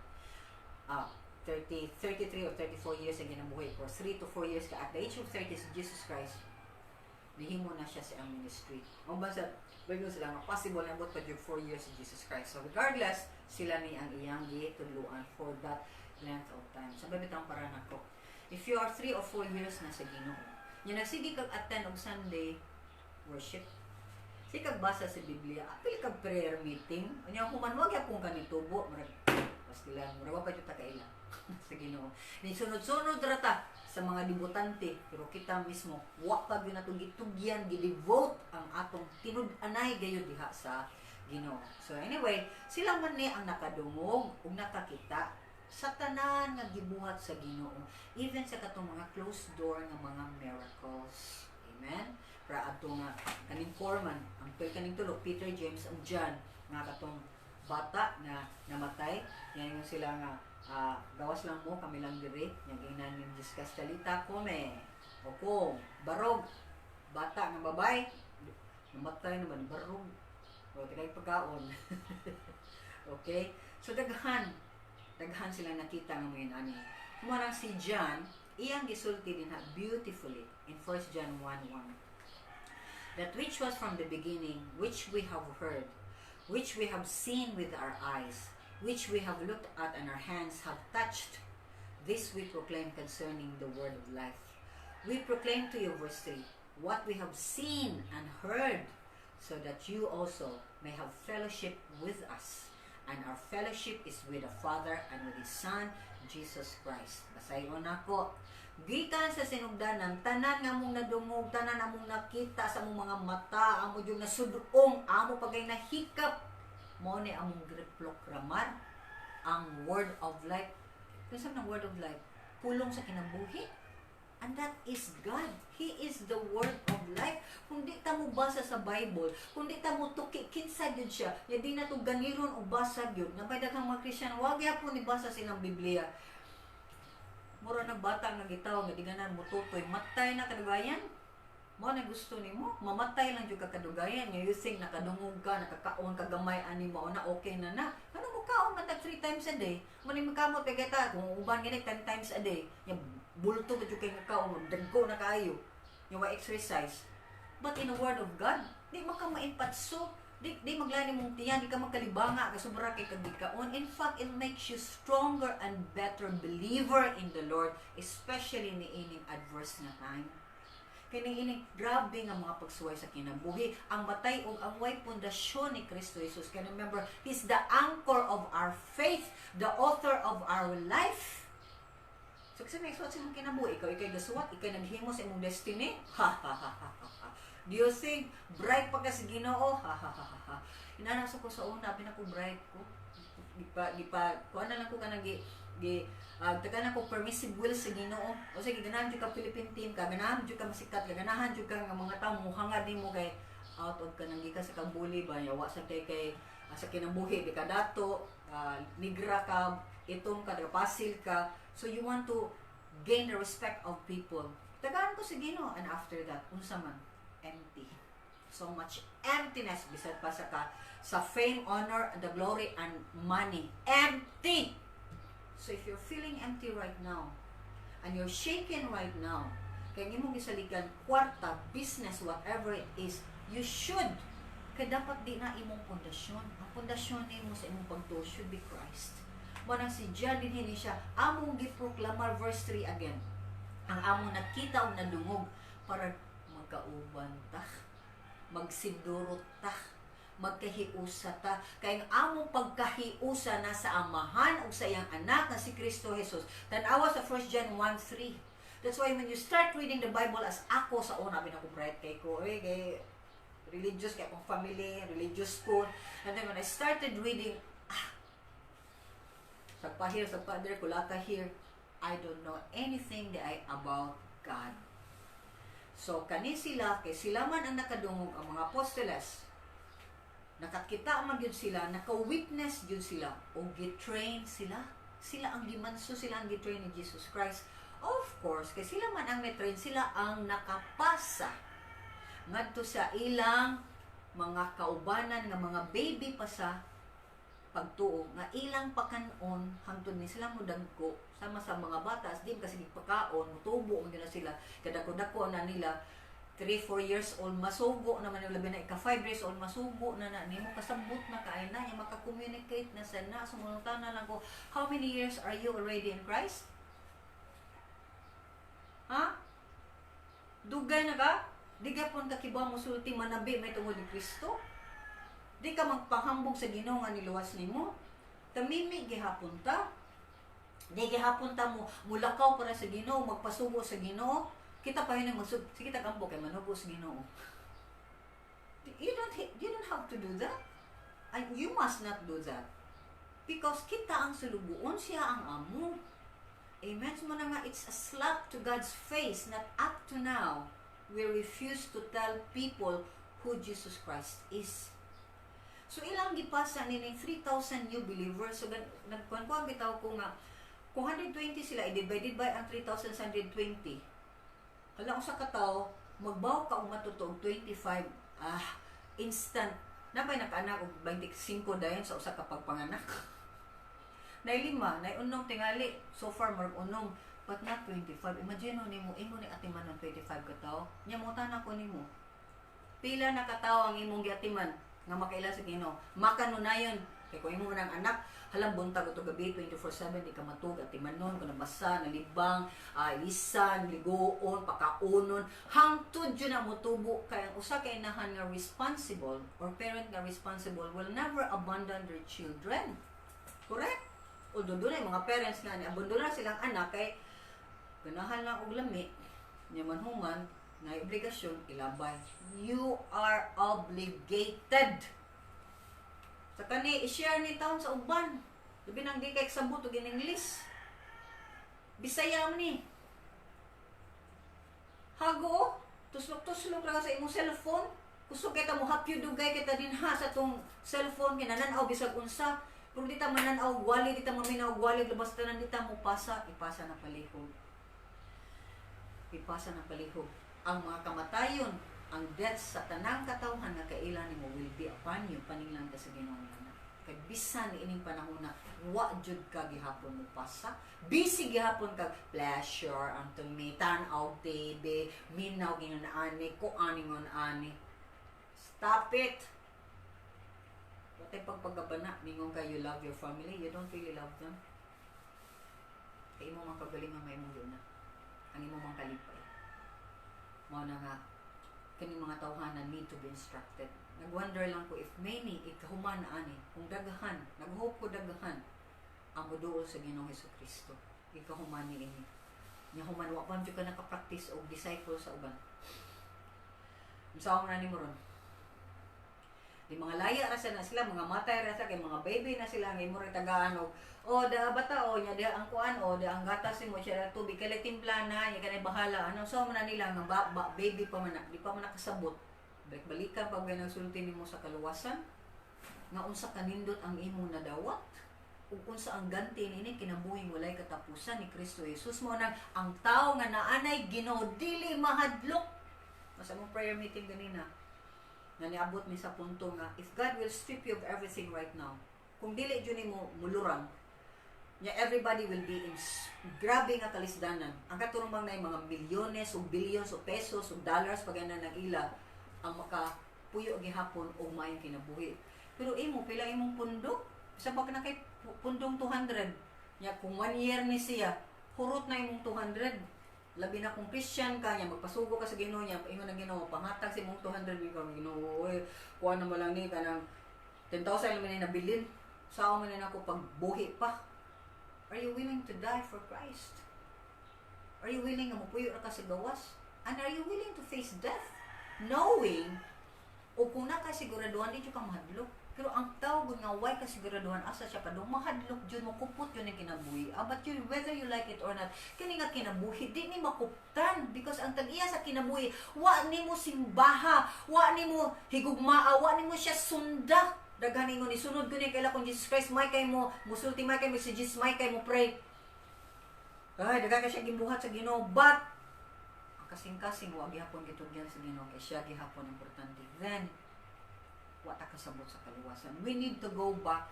30, 33 or 34 years ang ginabuhi. For 3 to 4 years ka. At the age of 30, si Jesus Christ, nihimo na siya sa iyang ministry. Ang ba sa Bible sila nga possible na pa 4 years si Jesus Christ. So regardless, sila ni ang iyang gitudluan for that length of time. So bitang para nako. If you are 3 or 4 years na sa Ginoo, nya nagsige kag attend og Sunday worship, sige kag basa sa Biblia, apil kag prayer meeting, unya human wa gyapon ka nitubo, murag pastilan, murag wa pa jud ta kaila sa Ginoo. Ni sunod-sunod ra ta sa mga debutante, pero kita mismo wa pa gyud nato gitugyan, gidevote ang atong tinud-anay gayud diha sa Ginoo. So anyway, sila man ni ang nakadungog ug nakakita sa tanan nga gibuhat sa Ginoo, even sa katong mga closed door nga mga miracles. Amen. Para adto nga kaning four man, ang kaning tulo, Peter, James ug John, nga katong bata na namatay, yan yung sila nga gawas lang mo, kami lang dire. Yang ginan ni discuss talita kumi o kung barog bata nga babay namatay naman, barog o tigay pagkaon. Okay, so daghan daghan sila nakita nga mo ani. Kumarang si John, iyang gisulti din ha beautifully in 1 John 1:1, "That which was from the beginning, which we have heard, which we have seen with our eyes, which we have looked at and our hands have touched, this we proclaim concerning the word of life. We proclaim to you," verse 3, "what we have seen and heard, so that you also may have fellowship with us. And our fellowship is with the Father and with His Son, Jesus Christ." Basayon nako. Gikan sa sinugdanan, tanan nga among nadungog, tanan among nakita sa among mga mata, amo yung nasudong, amo pagay nahikap, mao ni among giproklamar ang word of life. Kinsa man ang word of life? Pulong sa kinabuhi. And that is God. He is the word of life. Kung di ta mo basa sa Bible, kung di ta mo tuki kinsa gyud siya, ya di na to ganiron og basa gyud. Nga may daghang mga Christian wa gyapon ni basa silang Biblia. Mura nag bata nga gitawag nga di ganan mo tutoy, matay na kadugayan. Mo na gusto nimo, mamatay lang jud ka kadugayan. Nga you think nakadungog ka, nakakaon ka gamay ani, mao na, okay na na. Ano mo kaon man tag 3 times a day? Mo ni makamot kay kita kung uban gani 10 times a day. Nya bulto ba jud kay nga kaon, dagko na kaayo. Nya wa exercise. But in the word of God, di man ka maimpatso. Di maglani mong tiyan, di ka magkalibanga kay sobra kay kagikaon. In fact, it makes you stronger and better believer in the Lord, especially ni ining adverse nga time. Kini ining grabe nga mga pagsuway sa kinabuhi. Ang matay og ang way pundasyon ni Kristo Jesus. Can remember, He's the anchor of our faith, the author of our life. So kasi may suwat sa imong kinabuhi, ikaw ikay gasuwat, ikay naghimo sa imong destiny. Ha ha ha ha ha. Do you think bright pa ka sa Ginoo? Ha ha ha ha ha. Inana sa ko sa una, pinako bright ko. Gipa kuan na lang ko kanang gi gi taga na ko permissive will sa Ginoo. O sige, ganahan jud ka Philippine team ka, ganahan jud ka masikat ka, ganahan jud ka nga mga tao muhangad nimo kay out of ka nang gikan sa kabuli ba, yawa sa kay sa kinabuhi di ka dato, nigra ka, itom ka, pasil ka. So you want to gain the respect of people. Tagaan ko sa Ginoo, and after that, unsa man? Empty. So much emptiness bisan pa sa fame, honor, and the glory and money. Empty. So if you're feeling empty right now, and you're shaken right now, kay imong gisaligan kwarta, business, whatever it is, you should, kay dapat di na imong pundasyon. Ang pundasyon nimo sa imong pagtuo should be Christ. Mao nang si John din ni siya, among giproklamar, verse 3 again. Ang among nakita o nadungog para magkauban ta, magsidurot ta, magkahiusa ta. Kay ang among pagkahiusa na sa Amahan ug sa iyang anak nga si Kristo Jesus. Tan-awa sa 1 John 1:3. That's why when you start reading the Bible, as ako sa una, binako bright kay ko, eh, kay religious kay akong family, religious school. And then when I started reading, ah, sa pa here, sa father, kulaka here, I don't know anything that I about God. So, kani sila, kay sila man ang nakadungog, ang mga apostoles, nakakita man gyud sila, naka-witness gyud sila, o gitrain sila. Sila ang gimanso, sila ang gitrain ni Jesus Christ. Of course, kay sila man ang train, sila ang nakapasa ngadto sa ilang mga kaubanan nga mga baby pa sa pagtuo nga ilang pakanon hangtod ni sila modagko, sama sa mga bata di kasi gipakaon, mutubo man gyud na sila, kadako-dako na nila, 3 4 years old masugo naman yung, labi na ika 5 years old, masugo na na nimo, kasabot na kay na nya, maka-communicate na sa na. Sumunod na lang ko, how many years are you already in Christ, ha? Dugay na ka, di gapon ka kibaw mosulti, manabi may tungod ni Kristo, di ka magpahambog sa Ginoo nga niluwas nimo. Tamimi gihapon ta, di gihapon ta mo mulakaw para sa Ginoo, magpasugo sa Ginoo. Kita pa yun magsug, sige ta kampo kay manugo sa Ginoo. You don't have to do that. And you must not do that. Because kita ang sulubuon, siya ang amo. Amen. So na nga, it's a slap to God's face that up to now, we refuse to tell people who Jesus Christ is. So ilang gipasa ni 3,000 new believers. So nagkuhan ko ang bitaw ko nga kung 120 sila, i-divided by ang 3,120. Hala, usa ka tawo magbaw ka og matuto og 25, ah, instant na bay nakaanak og 25 dayon sa usa ka pagpanganak. Nay lima, nay unom tingali, so far murag unom, but not 25. Imagine nimo, imo ni atiman ng 25 ka tawo. Nya mo ko nimo. Pila na katawo ang imong giatiman nga makaila sa Ginoo? Makanunayon kay kung imo man ang anak, halang buntag ug gabi, 24/7, di ka matug, atimanon kung nabasa, nalibang, ilisan, ligoon, pakaunon, hangtod jud na motubo. Kay ang usa ka inahan nga responsible or parent nga responsible will never abandon their children. Correct? Although doon ay mga parents nga ni abandon na silang anak kay ganahan lang og lami nya, man human na obligasyon ilabay. You are obligated. Sa kani, i-share ni taon sa uban. Labi nang di kay sabot og in English. Bisaya man ni. Hago, oh. Tuslok-tuslok lang sa imong cellphone. Kusog kita mo hapyo dugay kita din ha sa tong cellphone, kinananaw bisag unsa. Pero di ta mananaw wali, di ta maminaw wali, labas tanan di ta mo pasa, ipasa na palihog. Ipasa na palihog. Ang mga kamatayon, ang death sa tanang katawhan nga kaila nimo will be upon you paninglan ka sa Ginoo nga. Kay bisan ining panahon na wa jud ka gihapon mo pasa, busy gihapon ka pleasure unto me, tan-aw TV, minaw gingon ani, ko ani ngon ani. Stop it. Watay pagpagabana, mingon ka you love your family, you don't really love them. Kay imo mang kagalingon may imong yun na. Ang imo mang kalipay. Mao na nga kining mga tawhana need to be instructed. Nagwonder lang ko if many ikahuman ani, kung daghan, naghope ko daghan ang moduol sa Ginoong Hesus Kristo. Ikahuman ni ini. Nya human, wa pa jud ka naka-practice og disciple sa uban. Unsa man nimo ron? Di mga laya ra sa na sila, mga matay ra sa kay mga baby na sila nga imo ra tagaan og oh da bata, oh nya diha ang kuan, oh da ang gatas nimo siya ra tubig kay timpla na nya kanay bahala ano so man na nila nga ba, baby pa man na, di pa man nakasabot. Balik balikan pag nagsulti nimo sa kaluwasan nga unsa kanindot ang imong nadawat ug unsa ang ganti niini, kinabuhing walay katapusan ni Kristo Jesus. Mo nang ang tao nga naanay Ginoo dili mahadlok. Masa mong prayer meeting ganina nga niabot mi sa punto nga if God will strip you of everything right now, kung dili jud nimo muluran nya, everybody will be in grabe nga kalisdanan. Ang katurong na mga milyones o billions o pesos o dollars pag ng ila ang makapuyo gihapon og maayong kinabuhi. Pero imo, pila imong pundo? Sa pa na kay pundong 200 nya, kung one year ni siya, hurot na imong 200, labi na kung Christian ka nya magpasugo ka sa Ginoo nya ingon ang Ginoo, "Pangatag sa imong 200." Ikaw, "Ginoo, oy, kuha na mo lang ni kanang 10,000 lang man nabilin sao man na ako pagbuhi pa." Are you willing to die for Christ? Are you willing nga mopuyo ra ka sa gawas? And are you willing to face death knowing o kung nakasiguraduhan di jud ka mahadlok? Pero ang tao gud nga way kasiguraduhan asa siya padung, mahadlok jud, mo kupot jud ang kinabuhi. Ah, but you, whether you like it or not, kini nga kinabuhi di ni makuptan because ang tag-iya sa kinabuhi wa nimo simbaha, wa nimo higugmaa, wa nimo siya sunda. Daghan ingon ni sunod ko ni kaila kung Jesus Christ, may kay mo musulti, may kay mo si Jesus, may kay mo pray. Ay, daghan ka siya gibuhat sa Ginoo, but ang kasing-kasing wa gihapon gitugyan sa Ginoo kay siya gihapon importante. Then wa ta kasabot sa kaluwasan. We need to go back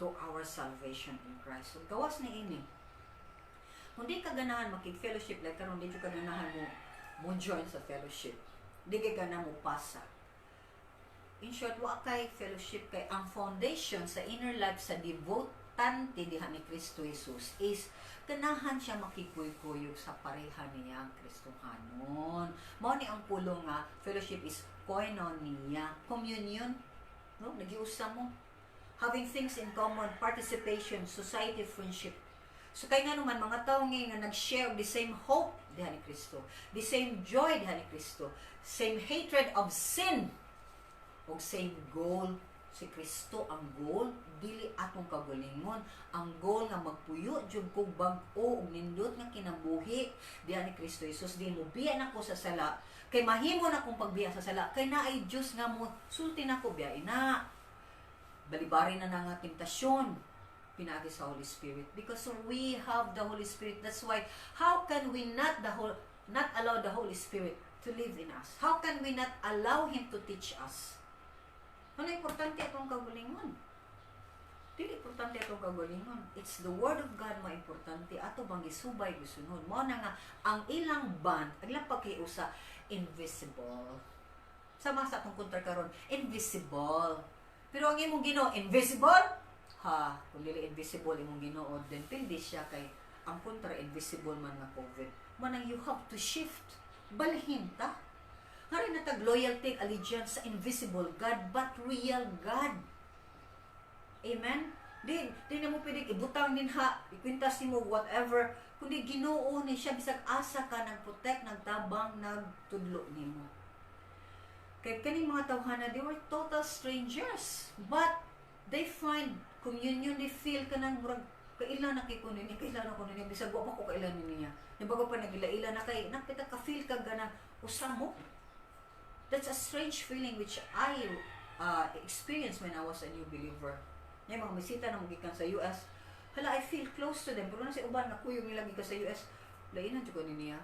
to our salvation in Christ. So, gawas ni ini. Kung di ka ganahan makig-fellowship, like karon di ka ganahan mo mo join sa fellowship. Di kay ganahan mo pasa. In short, wa kay fellowship kay ang foundation sa inner life sa devotante diha ni Kristo Jesus is ganahan siya makikuy-kuyog sa pareha niya ang Kristohanon. Mao ni ang pulong nga fellowship is koinonia, communion, no? Nagiusa mo. Having things in common, participation, society, friendship. So kay nga naman mga tao nga nag-share of the same hope diha ni Kristo, the same joy diha ni Kristo, same hatred of sin, ug same goal. Si Kristo ang goal, dili atong kagalingon. Ang goal nga magpuyo jud kog bag-o ug nindot nga kinabuhi diha ni Kristo Jesus. Di mo biya nako sa sala kay mahimo na kong pagbiya sa sala kay naay Dios nga mo sulti nako, biya ina, balibari na na nga temptasyon pinaagi sa Holy Spirit, because we have the Holy Spirit. That's why how can we not allow the Holy Spirit to live in us? How can we not allow Him to teach us? Ano importante atong kagalingon? Dili importante atong kagalingon. It's the Word of God ma importante. Ato bang gisubay, gisunod? Mao na nga ang ilang bond, ang ilang pagkiusa, invisible. Sama sa atong kontra karon, invisible. Pero ang imong Ginoo, invisible? Ha, kung dili invisible imong Ginoo, then pildi siya kay ang kontra invisible man nga COVID. Manang you have to shift. Balhin ta. Ngari na tag loyalty, allegiance sa invisible God but real God. Amen? Di na mo pwede ibutang din ha, ikwintas nimo whatever, kundi Ginoo ni siya bisag asa ka, nagprotect, nagtabang, nagtudlo nimo. Kay kaning mga tawhana, they were total strangers. But they find communion, they feel kanang murag kaila na kay ko niya, kaila na ko niya, bisag wa pa ko kaila ni niya. Nya bago pa nagila-ila na kay nakita ka, feel ka gana usa mo. That's a strange feeling which I experienced when I was a new believer. Nya mga bisita na gikan sa US, hala, I feel close to them. Pero na sa uban nga kuyog nila gikan sa US, lain na jud ko ni niya.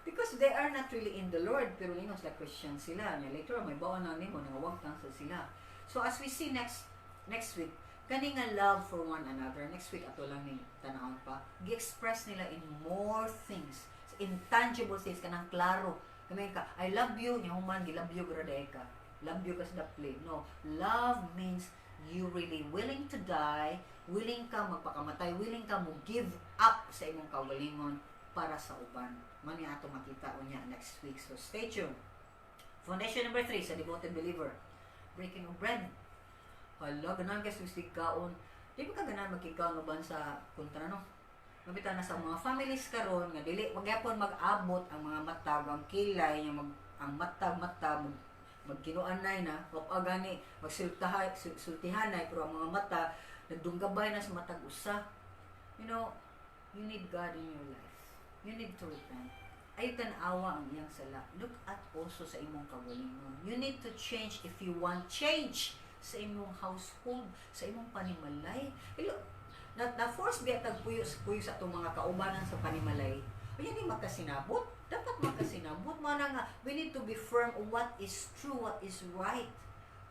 Because they are not really in the Lord, pero ningon sila Christian sila. Nya later on, may baon na nimo nangawagtang sa sila. So as we see next next week, kani nga love for one another, next week ato lang ning tanawon pa, gi-express nila in more things, intangible things, kanang klaro. Kami ka, "I love you," nya human, "Gi-love you gra ka. Love you ka sa dapli." No, love means you really willing to die, willing ka magpakamatay, willing ka mo give up sa imong kaugalingon para sa uban. Man nga ato makita unya next week. So stay tuned. Foundation number 3 sa devoted believer. Breaking of bread. Hala, ganahan kay sustig kaon. Di ba ka ganahan magkikaon uban sa kontra, no? Mabita na sa mga families karon nga dili magyapon mag-abot ang mga matag, ang kilay nga mag ang matag mata mag magkinuanay na o gani magsultahay sultihanay, pero ang mga mata nagdunggabay na sa matag usa. You need God in your life. You need to repent. Ay tan-awa ang iyang sala. Look at also sa imong kaugalingon. You need to change if you want change sa imong household, sa imong panimalay. Ilo, na force biya tag puyo sa atong mga kaubanan sa panimalay. Unya ni makasinabot. Dapat makasinabot man nga we need to be firm on what is true, what is right,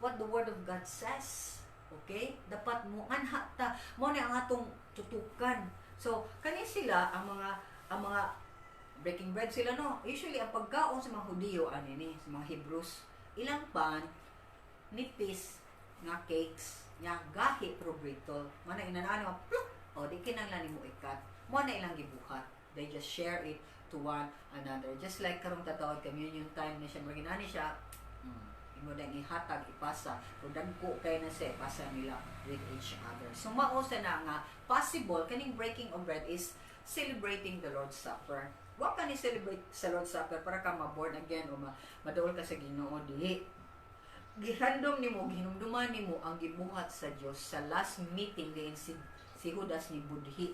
what the Word of God says. Okay? Dapat mo anha ta mo ni ang atong tutukan. So kani sila ang mga breaking bread sila, no. Usually ang pagkaon sa mga Hudiyo ani ni sa mga Hebrews, ilang pan nipis nga cakes nga gahi pero brittle. Mana inanaan nga pluk o di kinahanglan nimo ikat. Mo na ilang gibuhat. They just share it to one another. Just like karong tatawag communion time ni siya, murag inani siya, imo na ihatag, ipasa. O dagko kay na siya, ipasa nila with each other. So mao sa na nga possible kaning breaking of bread is celebrating the Lord's Supper. Wa ka ni celebrate sa Lord's Supper para ka ma-born again o maduol ka sa Ginoo, dili. Gihandom nimo, gihinumduman nimo ang gibuhat sa Dios sa last meeting diin si Judas ni budhi.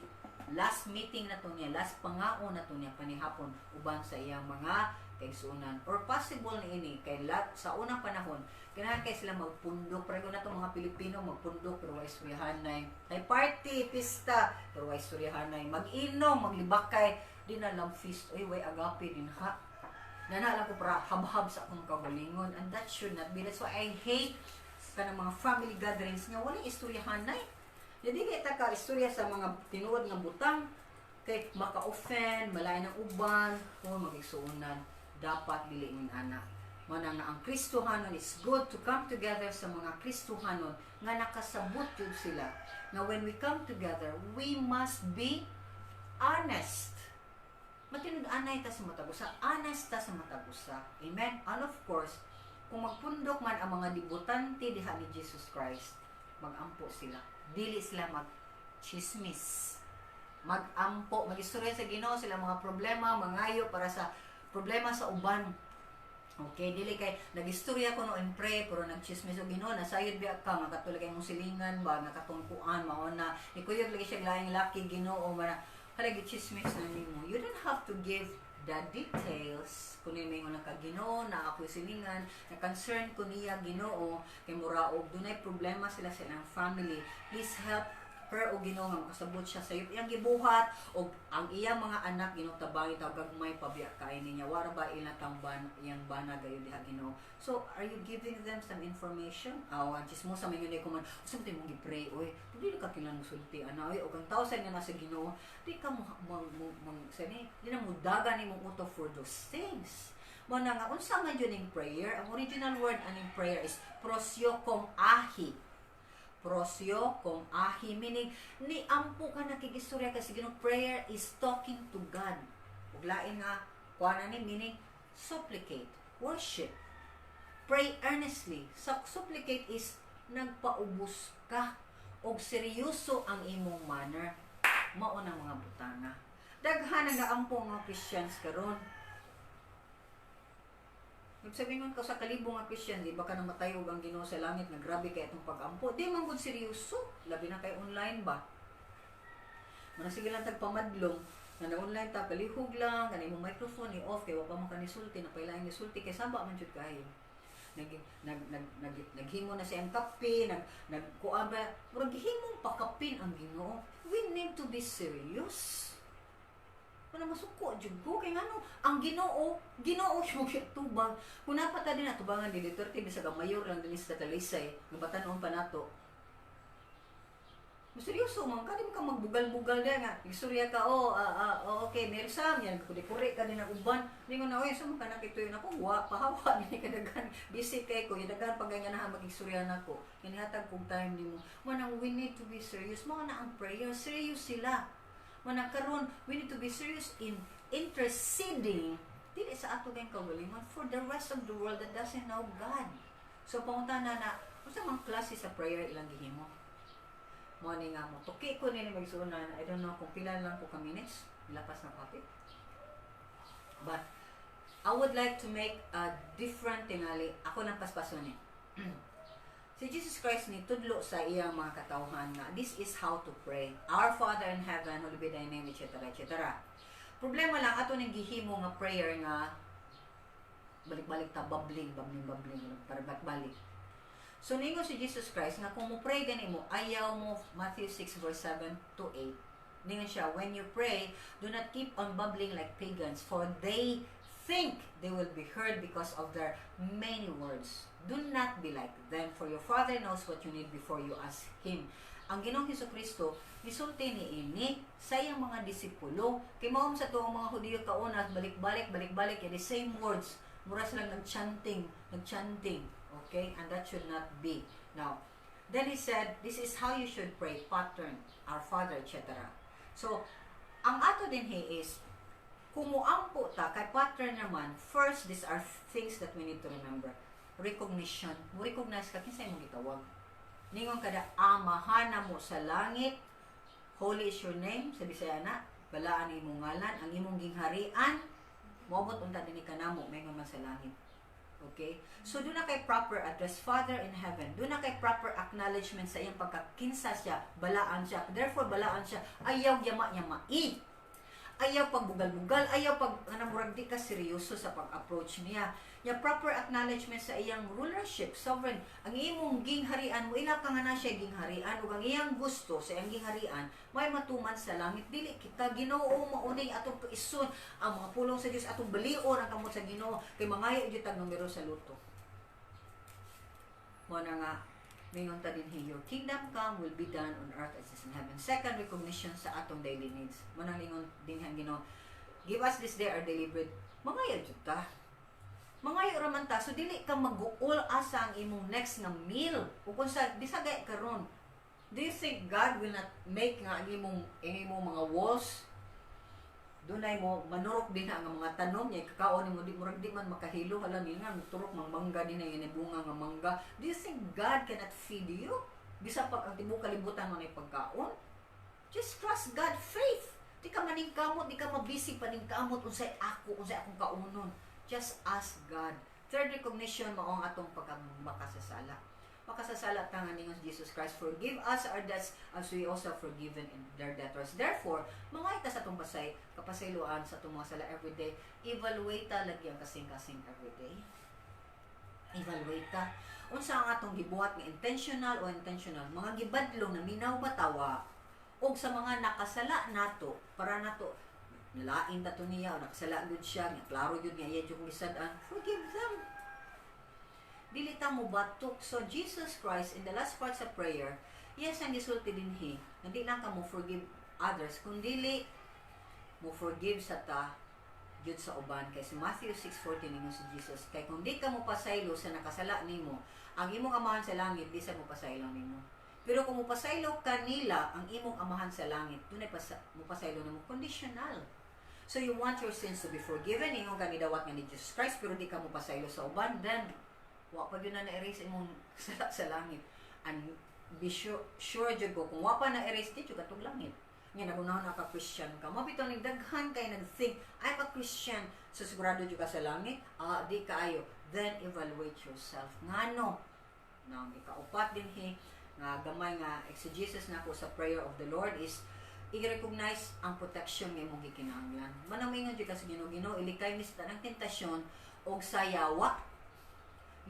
Last meeting na to niya, last pangaon na to niya panihapon uban sa iyang mga kaigsuonan. Or possible ni ini kay sa unang panahon kinahanglan kay sila magpundok, pero na to mga Pilipino magpundok pero way istoryahanay. Kay party, pista, pero way istoryahanay. Mag-inom, maglibakay, di na love feast, oy, way agape din ha. Nana lang ko para habhab sa akong kaugalingon, and that should not be. That's why I hate kanang mga family gatherings nga walay istoryahanay. Hindi kay ta ka istorya sa mga tinuod nga butang kay maka-offend, malain ang uban o magigsuonan. Dapat dili ingon ana. Mana nga ang Kristohanon is good to come together sa mga Kristohanon nga nakasabot jud sila. Nga when we come together, we must be honest. Matinud-anay ta sa matag usa, honest ta sa matag usa. Amen? And of course, kung magpundok man ang mga debutante diha ni Jesus Christ, magampo sila. Dili sila mag chismis. Magampo, magistorya sa Ginoo sila mga problema, mangayo para sa problema sa uban. Okay, dili kay nagistorya ko no and pray pero nagchismis og Ginoo, nasayod biya ka nga katulad kay mong silingan ba nga katong kuan mao na nikuyog lagi siya laing laki, Ginoo, man hala chismis na nimo. You don't have to give the details. Kung may nga ka, Ginoo, na ako silingan na concern ko niya, Ginoo, kay mura og dunay problema sila sa ilang family, please help her o Ginoo nga makasabot siya sa iyang gibuhat og ang iyang mga anak, Ginoo, tabangi ta gagmay pabya kay niya, wara ba ila tamban iyang bana gayon diha, Ginoo. So are you giving them some information? Aw, ang chismosa may ko man usa mo imong gi-pray, oy, dili ka kinahanglan mosulti ana, oy, og ang tao sa nga nasa Ginoo, di ka mo sani di na mo daga nimong utok for those things. Mo na nga unsa man yun ning prayer? Ang original word aning prayer is proseuchomahi. Proseuchomahi meaning ni ampo ka, nakigistorya ka sa Ginoo. Prayer is talking to God. Ug lain nga kuan ani, meaning supplicate, worship, pray earnestly. Sa supplicate is nagpaubos ka og seryoso ang imong manner. Mao na mga butanga. Daghan ang gaampo nga Christians karon. Sabihin ko sa kalibo nga Christian, di ba ka namatay og ang Ginoo sa langit nga grabe kay itong pag-ampo? Di man gud seryoso, labi na kay online ba. Mana sige lang tagpamadlong nga na online ta, palihog lang kani imong microphone i-off kay wa pa man kanisulti na pailaing nisulti kay saba man jud kayo. Nag nag nag, nag naghimo na siyang kape, nag nagkuan ba, murag gihimong pakapin ang Ginoo. We need to be serious. Wala, masuko jud ko kay ngano ang Ginoo, Ginoo yung tubang. Kung napata din atubangan ni Duterte bisag ang mayor lang dinhi sa Talisay, nga batan-on pa nato. Seryoso man ka, di mo ka magbugal-bugal da nga. Istorya ka, oh, oh, okay, Mary Sam, yan, kuri-kuri ka din ang uban. Hindi ko na, oy, sa mga kanakito yun ako, wa, pahawa, hindi ka daghan, busy kay ko, yung daghan pag nga na mag-istorya na ko. Kinihatag kong time nimo. Manang we need to be serious. Mga na ang prayer, serious sila. Manang karon, we need to be serious in interceding dili sa ato kayong kaugalingon, for the rest of the world that doesn't know God. So pangutana na, unsa man klase sa prayer ilang gihimo? Mo ni nga mo tuki ko nini, magsuonan. I don't know kung pila lang ko ka minutes, lapas na topic. But I would like to make a different tingali. Ako nang paspason ni. Si Jesus Christ ni tudlo sa iyang mga katawhan nga this is how to pray. "Our Father in heaven, holy be thy name," etc. etc. Problema lang, ato ning gihimo nga prayer nga balik-balik ta, bubbling, bubbling, bubbling, para balik. So ningon si Jesus Christ nga kung mo pray gani mo, ayaw mo, Matthew 6 verse 7 to 8. Ningon siya, "When you pray, do not keep on bubbling like pagans, for they think they will be heard because of their many words. Do not be like them, for your Father knows what you need before you ask Him." Ang Ginoong Hesus Kristo misulti ni ini sa iyang mga disipulo. Kay mao sa tuong mga Hudiyo kauna, balik-balik, balik-balik, the same words. Mura silang nag-chanting, nag-chanting. Okay? And that should not be. Now, then he said, this is how you should pray, pattern, "Our Father," etc. So, ang ato din he is, kung muampo ta, kay pattern naman, first, these are things that we need to remember. Recognition. Mo recognize ka, kinsa imong gitawag. Ningon kada, "Amahan namo sa langit, holy is your name," sa Bisaya na, balaan imong ngalan, ang imong gingharian, moabot unta dinhi kanamo, maingon man sa langit. Okay? So, duna kay proper address, Father in heaven. Duna kay proper acknowledgement sa iyang pagkakinsa siya, balaan siya. Therefore, balaan siya, ayaw yama-yamai. Ayaw pagbugal-bugal, ayaw pag, ano, murag di ka seryoso sa pag-approach niya. Ya proper acknowledgement sa iyang rulership, sovereign. Ang imong gingharian mo, ila ka nga na siya gingharian, ug ang iyang gusto sa iyang gingharian, may matuman sa langit. Dili kita, Ginoo, mauning atong ison ang mga pulong sa Dios, atong balion ang kamot sa Ginoo kay mangayo gyud tag numero sa lotto. Mo na nga mingon ta dinhi, "Your kingdom come, will be done on earth as is in heaven." Second, recognition sa atong daily needs. Mo nang lingon dinhi ang Ginoo, "Give us this day our daily bread." Mangayo jud ta. Mangayo ra man ta. So dili ka mag-uol asa ang imong next nga meal. Ug kung sa bisag gay karon, do you think God will not make nga ang imong mga walls dunay mo manurok din na ang mga tanom niya kakaon nimo, di murag di man makahilo, hala ni nga turok mang mangga din na yun bunga nga mangga? Do you think God cannot feed you bisa pag ang tibuok kalibutan mo na pagkaon? Just trust God, faith. Di ka maningkamot, di ka mabisi paningkamot unsay ako, unsay akong kaunon. Just ask God. Third recognition, mao ang atong pagkamakasasala. Makasasala ta nga ningon Jesus Christ, "Forgive us our debts as we also forgiven in their debtors." Therefore, mga ita sa atong pasay, kapasayloan sa atong mga sala every day, evaluate ta lagi ang kasing-kasing every day. Evaluate ta. Unsa ang atong gibuhat nga intentional o intentional, mga gibadlong na minaw ba tawa, og sa mga nakasala nato, para nato nalain ta to niya o nakasala gud siya, nga klaro gyud nga iya jud gisad-an, forgive them. Dili ta mo batok. So Jesus Christ, in the last part sa prayer, yes, ang gisulti dinhi, nga di lang ka mo forgive others, kun dili mo forgive sa ta jud sa uban. Kay sa Matthew 6:14, ningon si Jesus, kay kung di ka mo pasaylo sa nakasala nimo, ang imong Amahan sa langit di sa mo pasaylo nimo. Pero kung mopasaylo kanila ang imong Amahan sa langit, dunay mo pasaylo nimo, conditional. So you want your sins to be forgiven, ingon ka nidawat nga ni Jesus Christ, pero di ka mo pasaylo sa uban, then wa pa gyud na na-erase imong sala sa langit. And be sure jud ko, kung wa pa na-erase, di jud ka langit. Nga nagunahon na ka Christian ka. Mao bitaw ning daghan kay nag-think, "I'm a Christian, so sigurado jud ka sa langit." Ah, di kaayo. Then evaluate yourself. Ngano? Now, ikaupat dinhi nga gamay nga exegesis nako sa prayer of the Lord is i-recognize ang protection nga imong gikinahanglan. Manang mingon jud ka sa Ginoo, "Ginoo, ilikay mi sa tanang tentasyon og sa yawa.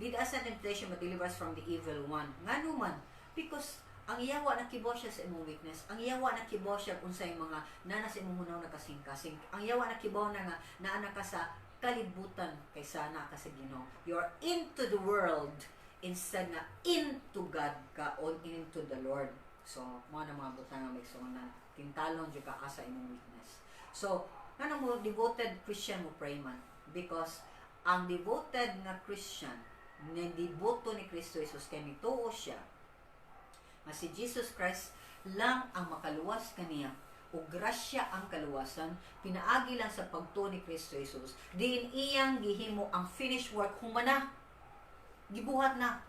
Lead us not temptation but deliver us from the evil one." Ngano man? Because ang yawa nakibaw siya sa imong weakness. Ang yawa nakibaw siya kung unsay mga nana sa imong hunaw na kasing-kasing. Ang yawa nakibaw na nga naa na ka sa kalibutan kaysa naa ka sa Ginoo. You're into the world instead na into God ka o into the Lord. So, mao na mga butang nga maigsuonan. Tintalon jud ka asa imong weakness. So, ngano mo devoted Christian mo pray man? Because ang devoted nga Christian, ni deboto ni Kristo Jesus kay mituo siya nga si Jesus Christ lang ang makaluwas kaniya. Ug grasya ang kaluwasan pinaagi lang sa pagtuo ni Kristo Jesus, diin iyang gihimo ang finished work. Humana, gibuhat na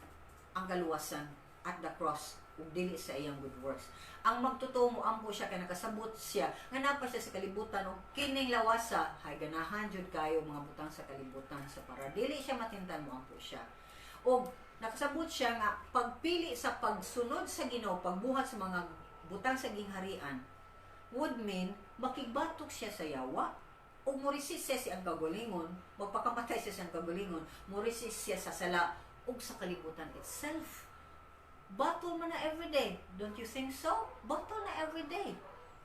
ang kaluwasan at the cross ug dili sa iyang good works. Ang magtotoo, mo ampo siya kay nakasabot siya nga napa siya sa kalibutan ug kining lawasa hay ganahan jud kayo mga butang sa kalibutan, sa para dili siya matintan, mo ampo siya. Ug nakasabot siya nga pagpili sa pagsunod sa Ginoo, pagbuhat sa mga butang sa gingharian would mean makigbatok siya sa yawa ug mo-resist siya sa iyang kagalingon, magpakamatay siya sa iyang kagalingon, mo-resist siya sa sala ug sa kalibutan itself. Battle man na everyday. Don't you think so? Battle na everyday.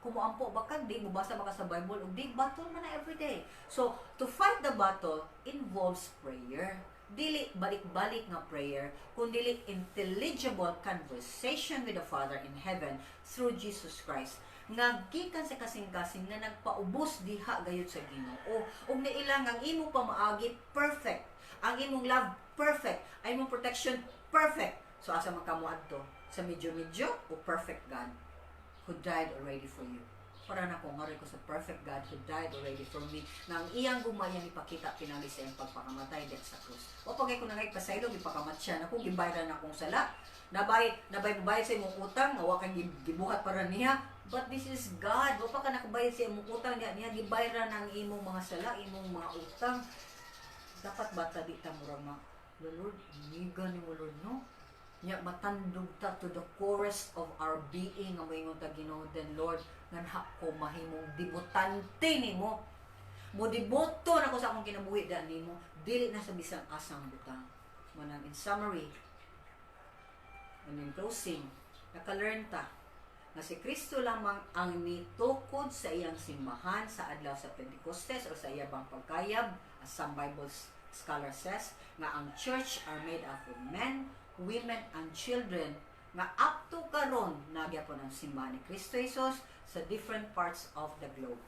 Kung moampo ba ka, di mo basa ba ka sa Bible, ug di battle man na everyday. So, to fight the battle involves prayer. Dili balik-balik nga prayer, kun dili intelligible conversation with the Father in heaven through Jesus Christ nga gikan sa kasing-kasing nga nagpaubos diha gayud sa Ginoo ug niilang ang imong pamaagi perfect, ang imong love perfect, ang imong protection perfect. So asa man ka moadto? Sa medyo-medyo o perfect God who died already for you? Para na ko nga ko sa perfect God who died already for me, na ang iyang gugma iyang ipakita pinagi sa iyang pagpakamatay diha sa krus. O pagay ko na ngay pasaylo, gipakamat siya nako, gibayaran akong sala. Nabay nabay mobayad sa imong utang nga wa kang gibuhat para niya. But this is God. Wa pa ka nakabayad sa imong utang niya niya gibayaran ang imong mga sala, imong mga utang. Dapat bata di ta murag ma, "Lord, niga ni mo, Lord," no? Nya matandog ta to the chorus of our being nga moingon ta, "Ginoo, then Lord, nganha ko mahimong debutante nimo? Mo deboto na ko sa akong kinabuhi da nimo, dili na sa bisan asang butang." Manang in summary and in closing, naka-learn ta nga si Kristo lamang ang nitukod sa iyang simbahan sa adlaw sa Pentecostes o sa iyabang pagkayab, as some Bible scholar says, nga ang church are made up of men, women, and children, nga up to karon nagyapon ang simbahan ni Kristo Jesus sa different parts of the globe,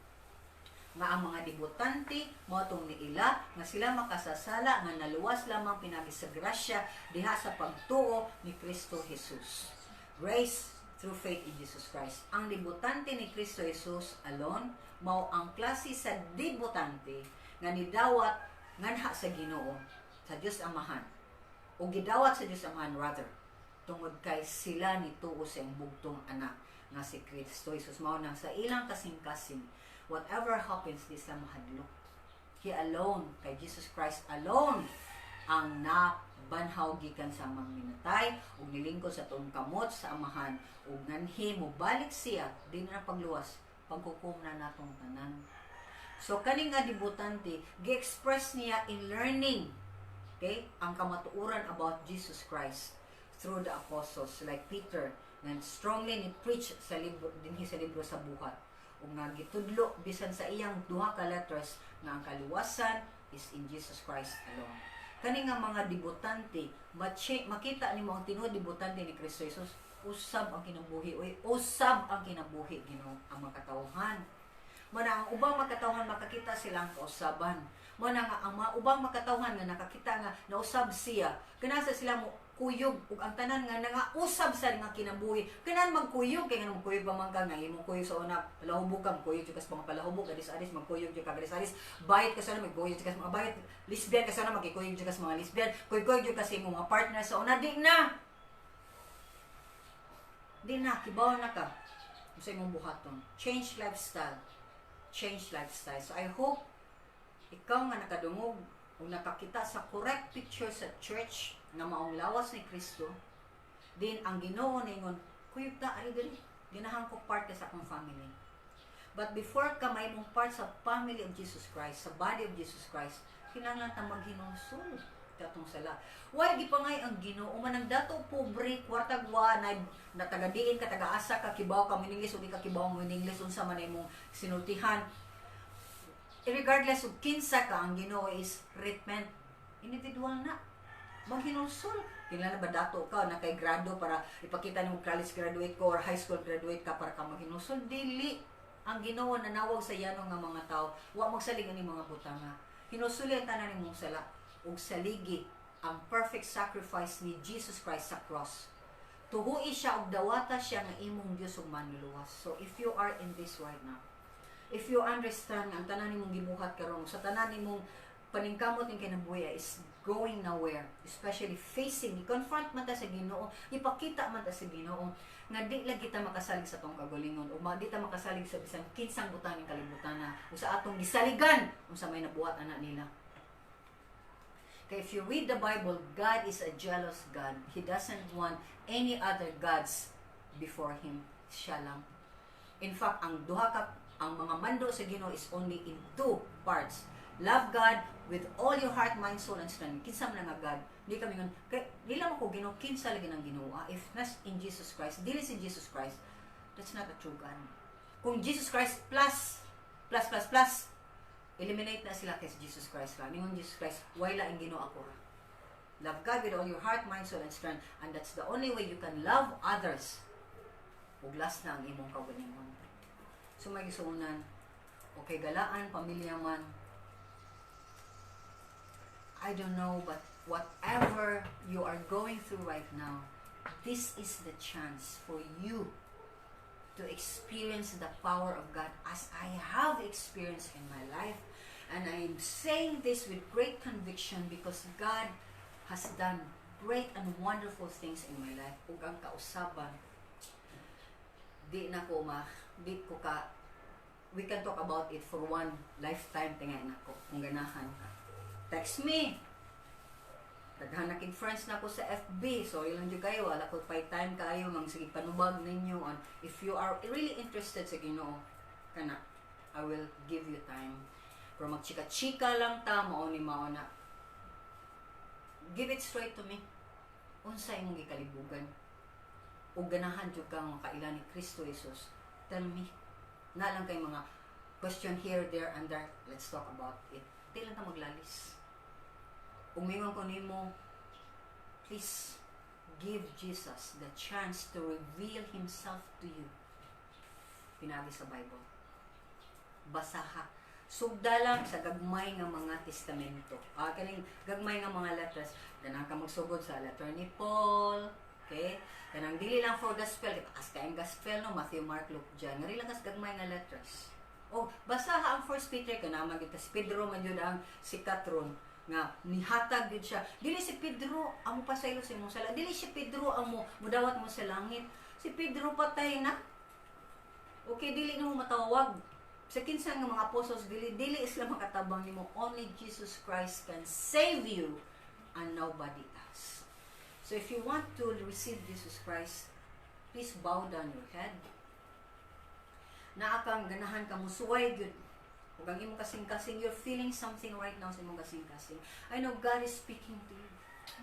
nga ang mga debutante mao tong niila nga sila makasasala, nga naluwas lamang pinagi sa grasya diha sa pagtuo ni Kristo Jesus. Grace through faith in Jesus Christ. Ang debutante ni Kristo Jesus alone mao ang klase sa debutante nga nidawat nganha sa Ginoo, sa Dios Amahan, o gidawat sa Dios Amahan rather, tungod kay sila nituo sa iyang bugtong anak nga si Kristo Jesus. Mao nang sa ilang kasing-kasing, whatever happens, di sila mahadlok. He alone, kay Jesus Christ alone ang nabanhaw gikan sa mga minatay ug nilingkod sa tuong kamot sa Amahan, ug nganhi mobalik siya di na pagluwas, paghukom na natong tanan. So kani nga debutante, gi-express niya in learning, okay, ang kamatuoran about Jesus Christ through the apostles like Peter nga strongly ni preach sa libro dinhi sa libro sa Buhat, ug nga gitudlo bisan sa iyang duha ka letters nga ang kaluwasan is in Jesus Christ alone. Kani nga mga debutante, makita nimo ang tinuod debutante ni Kristo Jesus, usab ang kinabuhi oy, usab ang kinabuhi Ginoo ang mga katawhan. Mao na ang ubang makatawhan makakita silang kausaban. Mao na nga ang mga ubang makatawhan nga nakakita nga nausab siya, kanasa sila mo kuyog, ug ang tanan nga nangausab sa nga kinabuhi kanan magkuyog, kay nga magkuyog pa man ka nga imong kuyog sa una palahubog ka, magkuyog jud ka sa mga palahubog, adis-adis magkuyog jud ka adis-adis, bayot ka sa una, magkuyog jud ka sa mga bayot, lesbian ka sa una, magkuyog jud ka sa mga lesbian, kuyog jud ka sa imong mga partner sa una. Di na, di na kibaw na ka sa imong buhaton. Change lifestyle, change lifestyle. So I hope ikaw nga nakadungog o nakakita sa correct picture sa church nga maong lawas ni Kristo, din ang Ginoo ningon, "Kuyog ta ari diri, ganahan ko part ka sa akong family." But before ka mahimong part sa family of Jesus Christ, sa body of Jesus Christ, kinahanglan ta maghinulsol katong sala. Why gipangay ang Ginoo man ang dato pobre, kwartag wa na, na taga-diin ka, taga-asa ka, kibaw ka English o di ka kibaw mo English, unsa man imong sinultihan, regardless of kinsa ka, ang Ginoo is repent. Individual na. Maghinulsol. Kinahanglan ba dato ka na kay grado para ipakita nimo college graduate ko or high school graduate ka para ka maghinulsol? Dili. Ang Ginoo nanawag sa yano nga mga tao, wa magsalig ani mga butanga. Hinulsuli ang tanan nimong sala ug saligi ang perfect sacrifice ni Jesus Christ sa cross. Tuhui siya og dawata siya nga imong Dios ug Manluluwas. So if you are in this right now, if you understand nga ang tanan nimong gibuhat karon, sa tanan nimong paningkamot ning kinabuhi is going nowhere, especially facing, i-confront man ta sa Ginoo, ipakita man ta sa Ginoo nga di lagi ta makasalig sa atong kagalingon o di ta makasalig sa bisan kinsang butang ning kalibutan na o sa atong gisaligan unsa may nabuhat ana nila. Kay if you read the Bible, God is a jealous God. He doesn't want any other gods before Him. Siya lang. In fact, ang duha ka ang mga mando sa Ginoo is only in two parts. Love God with all your heart, mind, soul, and strength. Kinsa man nga God? Di kami ngon, kay di lang ako Ginoo, kinsa lagi ng Ginoo. Ah, if not in Jesus Christ, dili si Jesus Christ, that's not a true God. Kung Jesus Christ plus, plus, plus, plus, eliminate na sila kay Jesus Christ ra. Ningon Jesus Christ, way laing Ginoo, ako ra. Love God with all your heart, mind, soul, and strength. And that's the only way you can love others. Ug last na ang imong kaugalingon. So mga igsuonan, okay galaan, pamilya man, I don't know, but whatever you are going through right now, this is the chance for you to experience the power of God as I have experienced in my life. And I am saying this with great conviction because God has done great and wonderful things in my life. Ug ang kausaban, di na ko ma, di ko ka, we can talk about it for one lifetime tingay nako kung ganahan ka. Text me. Daghan na kig friends na ko sa FB. Sorry lang jud kayo, wala ko pay time kayo mang sige panubag ninyo on if you are really interested sa Ginoo kana, I will give you time. Pero magchika-chika lang ta mao ni mao na. Give it straight to me. Unsa imong gikalibugan? O ganahan jud kang makaila ni Kristo Jesus? Tell me. Na lang kay mga question here, there, and there. Let's talk about it. Di lang ta maglalis. Umingon ko nimo, please give Jesus the chance to reveal Himself to you. Pinaagi sa Bible. Basaha. Sugda lang sa gagmay nga mga testamento. Ah, kaning gagmay nga mga letters. Ganang ka magsugod sa letter ni Paul. Okay? Kanang dili lang for gospel. As kayong gospel, no? Matthew, Mark, Luke, John. Ngari lang kas gagmay nga letters. O, basaha ang First Peter, kana man gyud si Pedro man yun ang sikat ron nga nihatag gyud siya. Dili si Pedro ang pasaylo sa imong sala. Dili si Pedro ang mo mudawat mo sa langit. Si Pedro patay na. Okay, dili na mo matawag. Sa kinsa nga mga apostles, dili dili sila makatabang nimo. Only Jesus Christ can save you and nobody else. So if you want to receive Jesus Christ, please bow down your head. Naa kang ganahan ka musuway gyud. Ug ang imong kasing-kasing, you're feeling something right now sa imong kasing-kasing. I know God is speaking to you.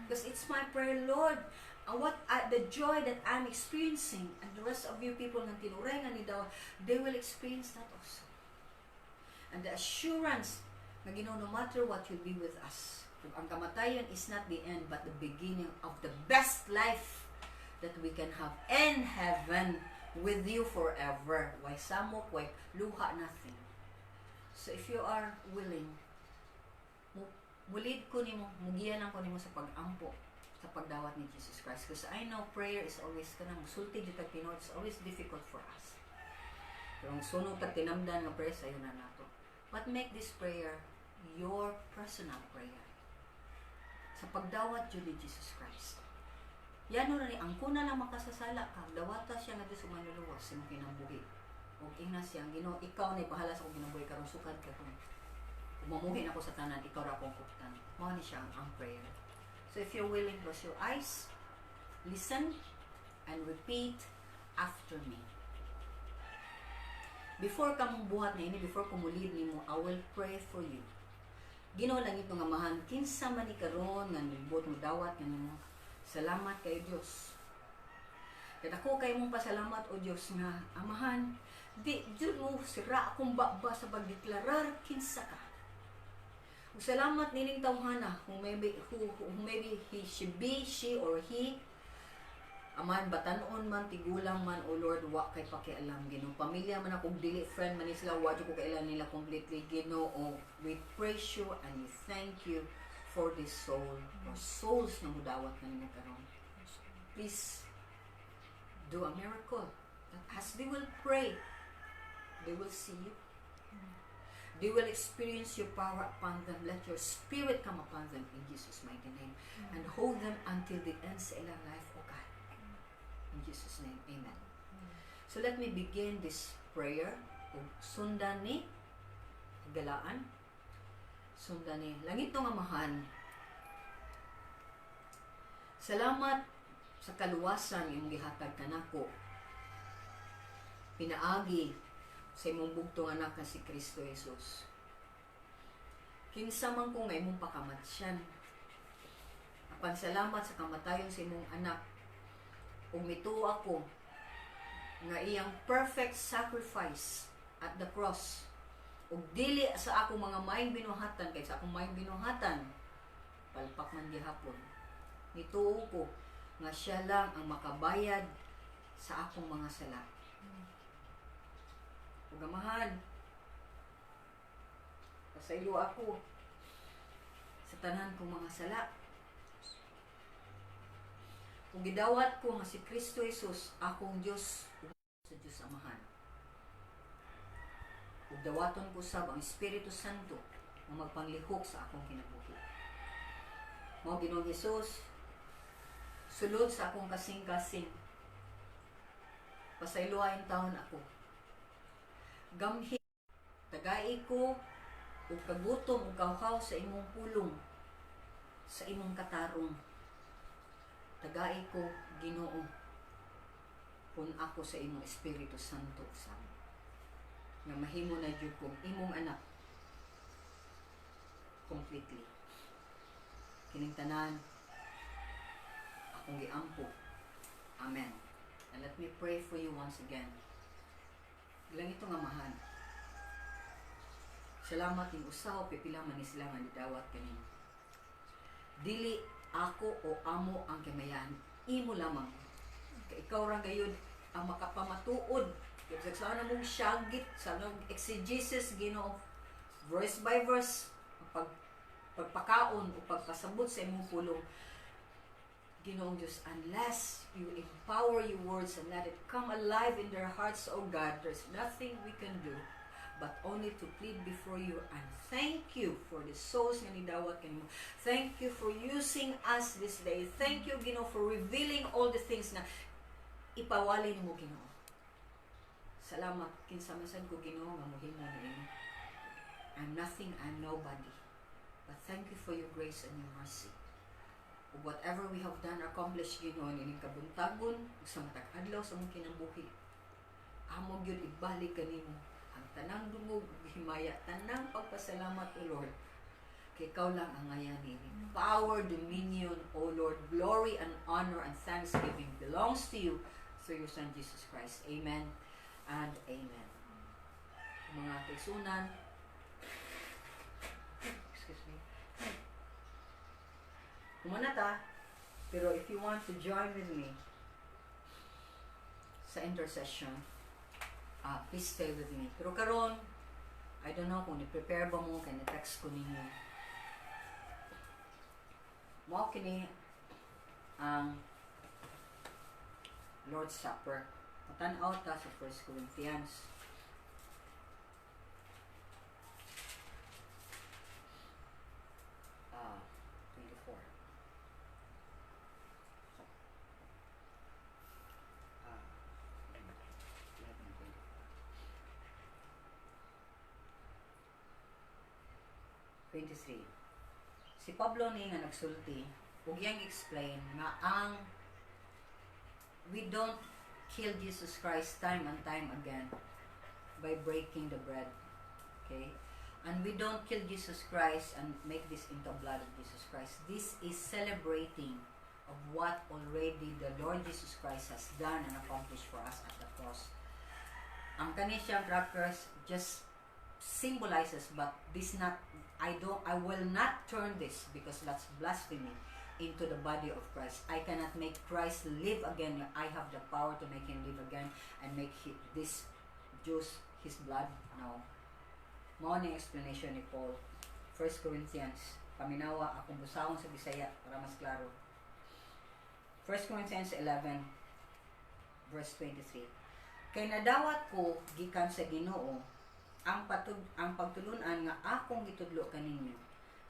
Because it's my prayer, Lord, what the joy that I'm experiencing, and the rest of you people nga tinuray nga ni daw, they will experience that also. And the assurance nga Ginoo, no matter what, you'll be with us. Ug ang kamatayon is not the end, but the beginning of the best life that we can have in heaven with you forever. Way samok, way luha, nothing. So if you are willing, mulid ko nimo, mugiya lang ko nimo sa pag-ampo sa pagdawat ni Jesus Christ. Because I know prayer is always kanang musulti jud tag tinuod, it's always difficult for us. Pero ang sunog tag tinamdan nga prayer sayo na nato. But make this prayer your personal prayer. Sa pagdawat jud ni Jesus Christ. Yan ra ni ang kuna lang makasasala ka, dawata siya nga Dios ug Manluluwas sa imong kinabuhi. Ug ingna siya, "Ginoo, ikaw na bahala sa akong kinabuhi karon, sukad ka karon. Ug mamuhi nako sa tanan, ikaw ra akong kuptan." Mao ni siya ang prayer. So if you're willing, close your eyes, listen, and repeat after me. Before ka mong buhat na ini, before ko mulid nimo, I will pray for you. Ginoo langit nga Amahan, kinsa man ni karon nga nibot mo dawat nga nimo. Salamat kay Dios. Kadako kay mong pasalamat o Dios nga Amahan, di jud mo sira akong baba sa pagdeklarar kinsa ka. Ug salamat nining tawhana who maybe he she be she or he. Amahan, batanon man, tigulang man, O Lord, wa kay pakialam, Ginoo. Pamilya man ako, dili friend man ni sila, wa jud ko kailan nila completely, Ginoo. We praise you and we thank you for this soul, or souls na mudawat na nimo karon. Please Do a miracle. That as they will pray, they will see you. They will experience your power upon them. Let your spirit come upon them in Jesus' mighty name. And hold them until the end sa ilang life, O God. In Jesus' name, amen. So let me begin this prayer. Ug sundan ni galaan. Sundan ni langitnong Amahan. Salamat sa kaluwasan imong gihatag kanako. Pinaagi sa imong bugtong anak nga si Kristo Jesus. Kinsa man ko nga imong pakamatsyan. Apan salamat sa kamatayon sa imong anak. Ug mituo ako nga iyang perfect sacrifice at the cross, ug dili sa akong mga maayong binuhatan, kay sa akong maayong binuhatan palpak man gihapon. Nituo ko nga siya lang ang makabayad sa akong mga sala. Ug Amahan, pasaylo ako sa tanan kong mga sala. Ug gidawat ko nga si Kristo Jesus akong Dios ug sa Dios Amahan. Ug dawaton ko sab ang Espiritu Santo nga magpanglihok sa akong kinabuhi. Mao, Ginoong Hesus, sulod sa akong kasing-kasing. Pasayloa taon ako. Gamhi, tagai ko og kagutom ug kauhaw sa imong pulong, sa imong katarong. Tagai ko, Ginoo, kun ako sa imong Espiritu Santo usab. Nga mahimo na jud kong imong anak completely. Kining tanan akong giampo. Amen. And let me pray for you once again. Langitnong Amahan. Salamat ning usa o pipila man ni sila nga nidawat kanimo. Dili ako o amo ang kamayan, imo lamang. Kay ikaw ra gayud ang makapamatuod. Kay sa sana mong syagit sa nung exegesis, Ginoo, verse by verse, ang pagpakaon o pagpasabot sa imong pulong, Ginoong Diyos, unless you empower your words and let it come alive in their hearts, O God, there's nothing we can do but only to plead before you and thank you for the souls nga nidawat kanimo. Thank you for using us this day. Thank you, Ginoo, for revealing all the things na ipawali nimo, Ginoo. Salamat kinsa man sad ko, Ginoo, nga mohimo niini. I'm nothing, I'm nobody. But thank you for your grace and your mercy. Ug whatever we have done or accomplished, Ginoo, nining kabuntagon ug sa matag adlaw sa among kinabuhi, amo gyud ibalik kanimo ang tanang dungog ug himaya, tanang pagpasalamat, O Lord. Kay ikaw lang ang angay niini. Power, dominion, O Lord, glory and honor and thanksgiving belongs to you through your Son Jesus Christ. Amen and amen. Mga kaigsuonan, excuse me, humana ta, pero if you want to join with me sa intercession, please stay with me. Pero karon, I don't know kung ni-prepare ba mo, kay ni-text ko ninyo. Mao kini ang Lord's Supper. Matan-aw ta sa 1 Corinthians 24. 11, 24. 23. Si Pablo ni nga nagsulti ug iyang explain nga ang we don't kill Jesus Christ time and time again by breaking the bread. Okay? And we don't kill Jesus Christ and make this into blood of Jesus Christ. This is celebrating of what already the Lord Jesus Christ has done and accomplished for us at the cross. Ang kani siyang crackers just symbolizes, but this not, I will not turn this, because that's blasphemy, into the body of Christ. I cannot make Christ live again. I have the power to make him live again and make this juice his blood. No. Mao ni explanation ni Paul. 1 Corinthians. Paminawa akong busahon sa Bisaya para mas klaro. 1 Corinthians 11. verse 23. "Kay nadawat ko gikan sa Ginoo ang pagtulunan nga akong gitudlo kaninyo,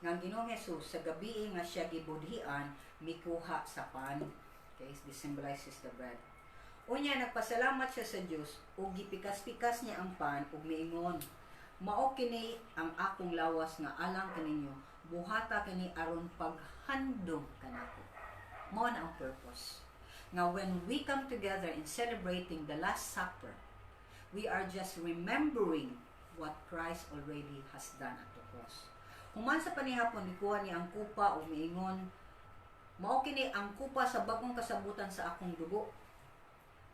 nga ang Ginoong Jesus, sa gabi nga siya gibudhian, mikuha sa pan." Okay, this symbolizes the bread. "Unya nagpasalamat siya sa Dios ug gipikas-pikas niya ang pan ug miingon, 'Mao kini ang akong lawas nga alang kaninyo, buhata kini aron paghandom kanako.'" Mao na ang purpose. Nga when we come together in celebrating the Last Supper, we are just remembering what Christ already has done at the cross. "Human sa panihapon, gikuha niya ang kupa ug miingon, 'Mao kini ang kupa sa bagong kasabutan sa akong dugo.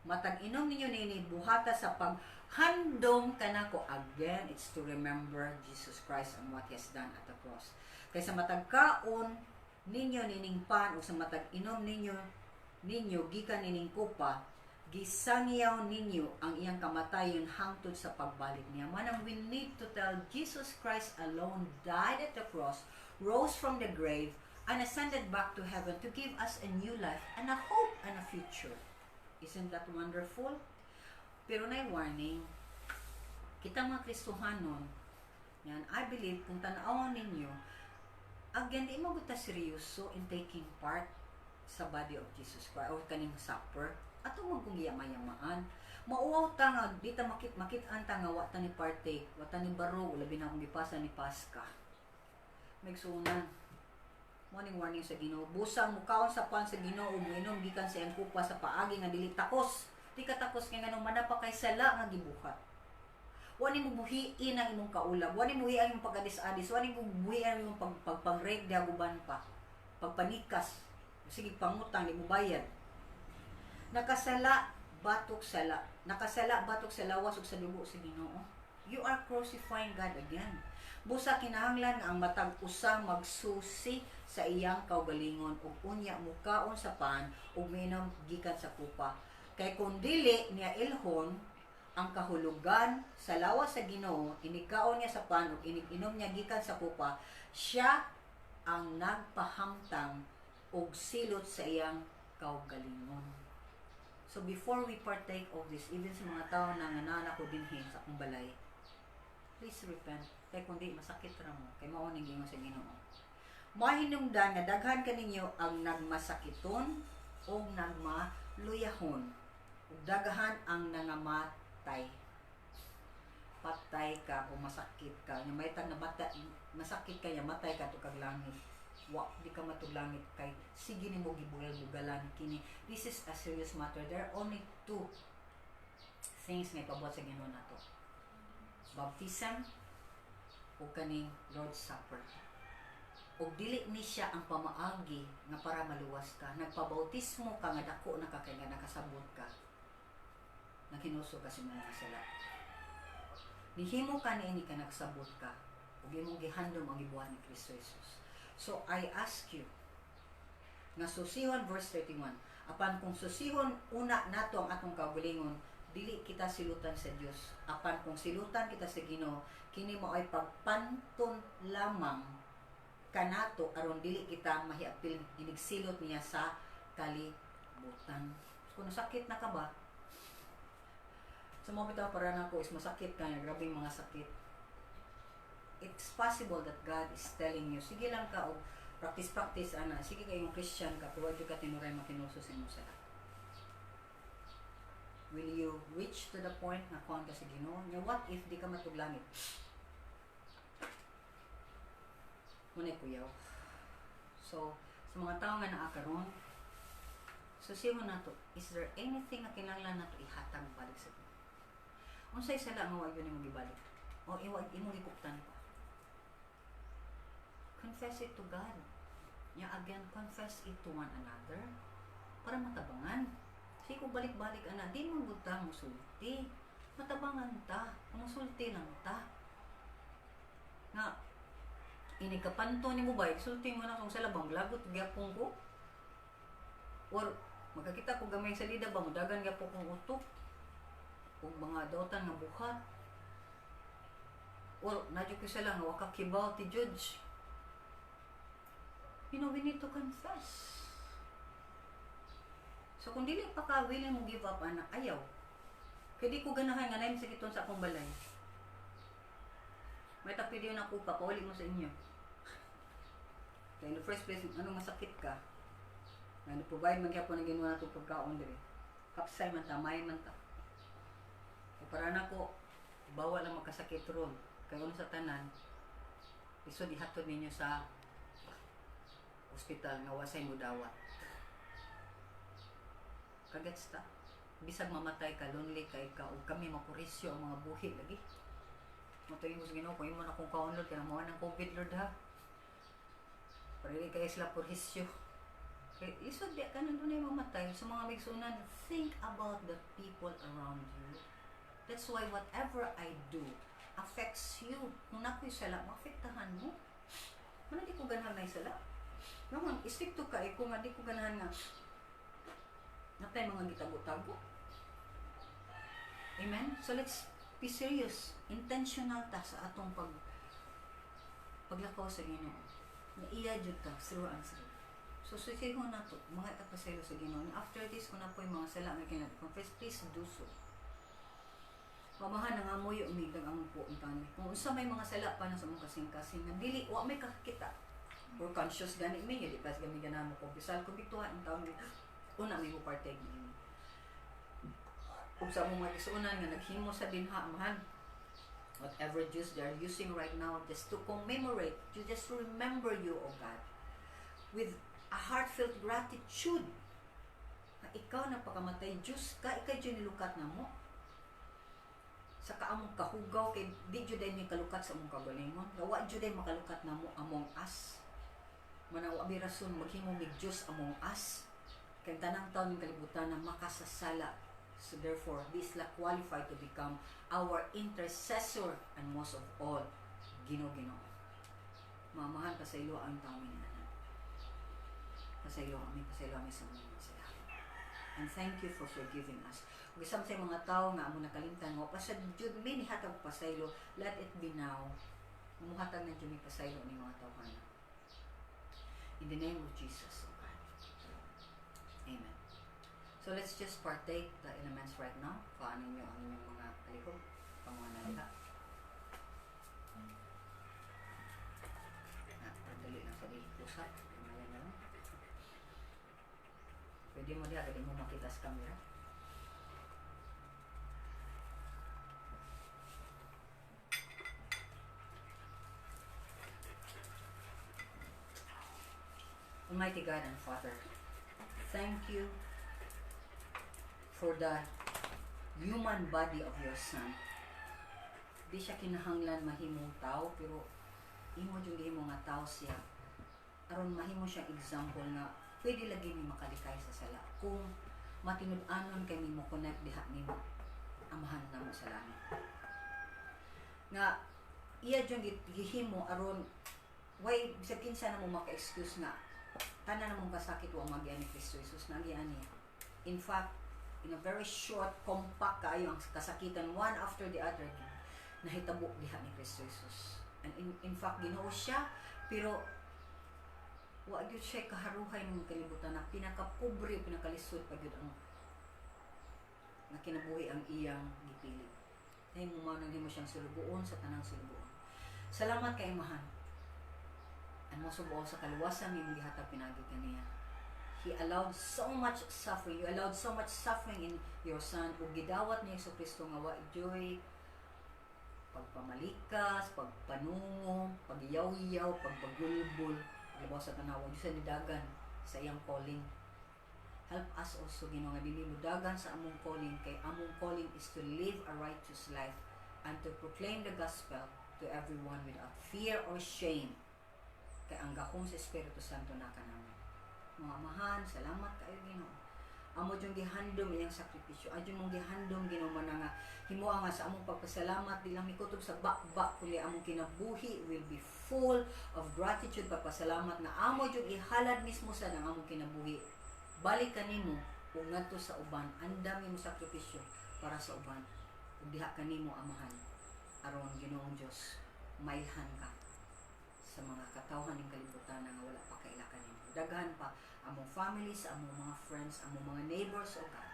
Matag inom ninyo nini, buhata sa paghandom kanako.'" Again, it's to remember Jesus Christ and what He has done at the cross. "Kay sa matag kaon ninyo nining pan o sa matag inom ninyo ninyo gikan nining kupa, gisangyaw ninyo ang iyang kamatayon hangtod sa pagbalik niya." Manang we need to tell Jesus Christ alone died at the cross, rose from the grave, and ascended back to heaven to give us a new life and a hope and a future. Isn't that wonderful? Pero na warning, kita mga Kristohanon, yan, I believe, kung tanawon ninyo, again, di mo ta seryoso in taking part sa body of Jesus Christ or kaning supper. Ato man kung giyama-yamaan. Mauwaw ta nga, di ta makit-an ta nga wa ta ni partake, wa ta ni barog, labi na kung gipasa ni Paska. Maigsuonan, morning warning sa Ginoo. Busang mukaon sa pan sa Ginoo, muinom gikan sa iyang kupa sa paagi nga dili takos. Di ka takos kay nganong mana pa kay sala nga gibuhat. Wa nimo buhiin ang imong kaulab, wa nimo buhiin ang imong pag-adis-adis, wa nimo buhiin ang imong pagpang-rape diha guban pa. Pagpanikas, sige pangutang di mo bayad. Nakasala batok sala, nakasala batok sa lawas ug sa dugo sa Ginoo. You are crucifying God again. "Busa kinahanglan nga ang matag usa magsusi sa iyang kaugalingon ug unya mukaon sa pan ug minom gikan sa kupa. Kay kung dili niya ilhon ang kahulugan sa lawas sa Ginoo, inigkaon niya sa pan ug inig-inom niya gikan sa kupa, siya ang nagpahamtang og silot sa iyang kaugalingon." So before we partake of this, even sa mga tao na nga naa ko dinhi sa akong balay, please repent. Kay kundi masakit ra mo. Kay mao ning giingon sa Ginoo. "Mahinungdan nga daghan kaninyo ang nagmasakiton o nagmaluyahon ug daghan ang nangamatay." Patay ka o masakit ka. Nya may tag nabata, masakit ka nya matay ka to kag langit. Wa di ka matug langit kay sige nimo gibugal-bugalan kini. This is a serious matter. There are only two things nga ipabuhat sa Ginoo nato. Baptism ug kaning Lord's Supper. Ug dili ni siya ang pamaagi nga para maluwas ka. Nagpabautismo ka nga dako na ka kay nga nakasabot ka. Naghinulsol ka sa imong mga sala. Nihimo ka niini ka nagsabot ka ug imong gihandom ang gibuhat ni Kristo Jesus. So I ask you nga susihon, verse 31, "Apan kung susihon una nato ang atong kaugalingon, dili kita silutan sa Dios. Apan kung silutan kita sa Ginoo, kini mao ay pagpanton lamang kanato aron dili kita mahiapil inigsilot niya sa kalibutan." Kung nasakit na ka ba? Sa mga bitaw para nako is masakit ka, grabing mga sakit. It's possible that God is telling you, sige lang ka og practice practice ana, sige kayong Christian ka, pero ka tinuray makinulsol sa imong sala. Will you reach to the point na kuan ka sa Ginoo? Nya what if di ka matuglangit? Muna'y kuyaw. So, sa mga tao nga naa karon, susihon nato, is there anything nga kinahanglan nato ihatag balik sa Ginoo? Unsay sala nga wa gyud nimo gibalik? O iwa imong gikuptan pa? Confess it to God. Ya again, confess it to one another para matabangan. Sige kung balik-balik ana, di man gud ta musulti. Matabangan ta, musulti lang ta. Nga ini kapanto nimo ba, sulti mo na kung sa labang lagot gyapon ko. Or magkakita ko gamay sa salida ba, mudagan gyapon kong utok ug mga dautan nga buhat. Or nadyo ko sila nga wa ka kibaw ti judge. We need to confess. So kung dili pa ka willing mo give up ana, ayaw. Kay di ko ganahan nga naim sakiton sa akong balay. May tapi na ako pa, pauli mo sa inyo. Kaya in the first place, anong masakit ka? Nga provide man gyapon ang Ginoo nato pagkaon diri. Kapsay man ta, may man ta. Kaya para nako, bawal ang magkasakit ron. Kaya una sa tanan, isod ihatod ninyo sa ospital nga wasay mo dawat. Kagets ta? Bisag mamatay ka, lonely kay ka, ug kami mapurisyo ang mga buhi lagi. Matuyin ko sa Ginoo, kung imo na akong kaon, Lord, kanang mga ng COVID, Lord, ha. Para di kayo sila purhisyo. Kay isod di ka nandun ay mamatay. Sa mga migsunan, think about the people around you. That's why whatever I do affects you. Kung nako'y sala, maafektahan mo. Mana di ko ganahan na sala. Naman, istrikto ka eh, kung nga di ko ganahan nga natay mga gitago-tago. Amen? So let's be serious. Intentional ta sa atong paglakaw sa Ginoo. Nga iya jud ta through and through. So susihon nato mga pasaylo sa Ginoo. And after this, kung naa poy mga sala nga kinahanglan confess, please do so. Mamahan nga moyo umigdag ang po ang. Kung unsa may mga sala pa na sa among kasing-kasing nga dili wa may kakita. Or conscious gani mi, di pas gami ganahan mo kumpisal kung bituha ang taon una may mo partake ni. Ug sa among mga isuonan nga naghimo sa dinha, Amahan, whatever juice they are using right now, just to commemorate, to just remember you, O God, with a heartfelt gratitude. Nga ikaw na pakamatay, Diyos ka, ikaw dyan nilukat na mo. Sa kaamong kahugaw, kay di jud ay may kalukat sa among kagalingon. Gawa jud ay makalukat na mo among us. Manaw abi rason maghimo mig Diyos among us. Kay tanang taon ng kalibutan na makasasala. So therefore, this la qualified to become our intercessor and most of all, Ginoo Ginoo. Mamahan, pasaylo ang taong anak. Pasaylo kami sa mga sala. And thank you for forgiving us. Ug isang sa mga tao nga amo nakalimtan mo, pasad jud mi nihatag pasaylo, let it be now. Muhatag na jud mi pasaylo ni mga tawhana. In the name of Jesus, O God. Amen. So let's just partake the elements right now. Kuhaan ninyo ang inyong mga palihog, pang mga naliha. Ah, dali lang sa usap. Mamaya na lang. Pwede mo diha, pwede mo makita sa camera. Almighty God and Father, thank you for the human body of your Son. Di siya kinahanglan mahimong tao, pero imo jud gihimo nga tao siya. Aron mahimo siyang example nga pwede lagi mi makalikay sa sala kung matinud-anon kay mi mo connect diha nimo, Amahan namo sa langit. Nga iya jud gihimo aron way bisag kinsa na mo maka-excuse nga tanan namong kasakit wa magian ni Kristo Jesus, nagian niya. In fact, in a very short, compact kaayo ang kasakitan, one after the other, nahitabo diha ni Kristo Jesus. And in fact, Ginoo siya, pero wa gyud siya kaharuhay ng kalibutan na pinakapobre, pinakalisod pa gyud ang nga kinabuhi ang iyang gipili. Nahimo mo nang himo siyang sulugoon sa tanang sulugoon. Salamat kay Amahan. And most of all, sa kaluwasan nimong gihatag pinagi kaniya. He allowed so much suffering. You allowed so much suffering in your Son. Ug gidawat ni Hesus Kristo nga wa joy pagpamalikas, pagpanungo, pagyaw-yaw, pagbagulbol, labaw sa tanawa Diyos sa nidagan sa iyang calling. Help us also, Ginoo, nga dili mo dagan sa among calling, kay among calling is to live a righteous life and to proclaim the gospel to everyone without fear or shame. Kay ang gahom sa Espiritu Santo na kanamo. Mga Amahan, salamat kayo, Ginoo. Amo jung gihandom iyang sakripisyo. Adyo mong gihandom, Ginoo, man nga himoa nga sa among pagpasalamat di lang mikutob sa bakba kundi among kinabuhi will be full of gratitude, pagpasalamat nga amo jung ihalad mismo sa nang among kinabuhi. Balik kanimo ug ngadto sa uban, andam imo sakripisyo para sa uban. Ug diha kanimo, Amahan, aron Ginoong Dios, mailhan ka. Sa mga katawhan ning kalibutan nga wala pa kaila kanimo. Daghan pa among families, among mga friends, among mga neighbors, O God.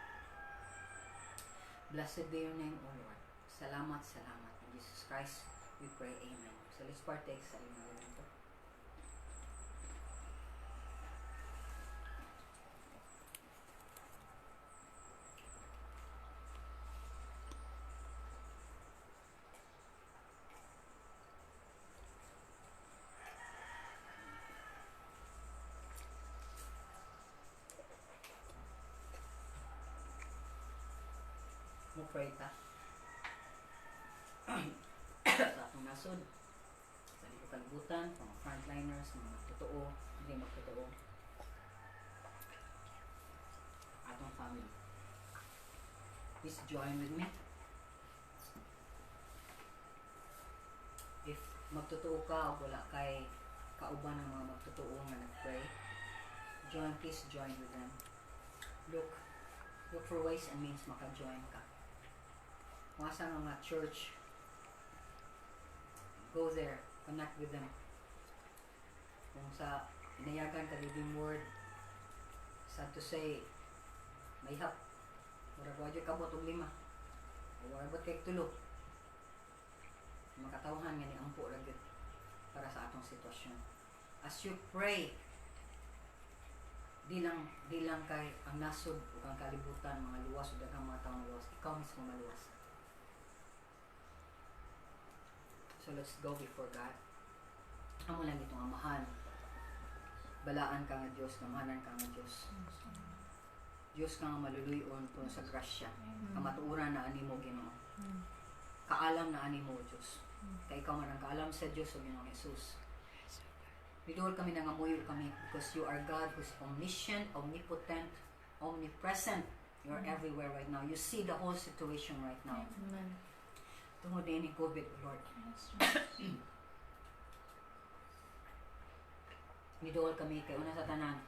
Blessed be your name, O Lord. Salamat, salamat. In Jesus Christ, we pray. Amen. So let's partake sa inyong alimento. Mo pray ta sa atong nasod, sa libo kalibutan, mga frontliners, mga totoo, hindi magtotoo, atong family. Please join with me. If magtotoo ka o wala kay kauban ng mga magtotoo nga nag-pray, join, please join with them. Look for ways and means maka-join ka. Kung asa nga mga church, go there, connect with them. Kung sa inayagan ka Living Word, sad to say, mayhap, murag wa jud kabot og lima. O wa abot kay tulo. Makatawhan nga ni ampo ra gyud para sa atong sitwasyon. As you pray, di lang kay ang nasod ug ang kalibutan mga luwas ug daghang mga tawo luwas, ikaw mismo maluwas. So let's go before God. Amo lang itong Amahan. Balaan ka nga Diyos, gamahanan ka nga Diyos. Diyos ka nga maluluyon puno sa grasya. Kamatuoran na ani mo, Ginoo. Kaalam na ani mo, Diyos. Kay ikaw man ang kaalam sa Diyos o Ginoong Jesus. Miduol kami, nangamuyo kami because you are God who's omniscient, omnipotent, omnipresent. You are everywhere right now. You see the whole situation right now. Amen. Tungod din ni COVID, Lord. Yes, Lord. Miduol kami kay una sa tanan,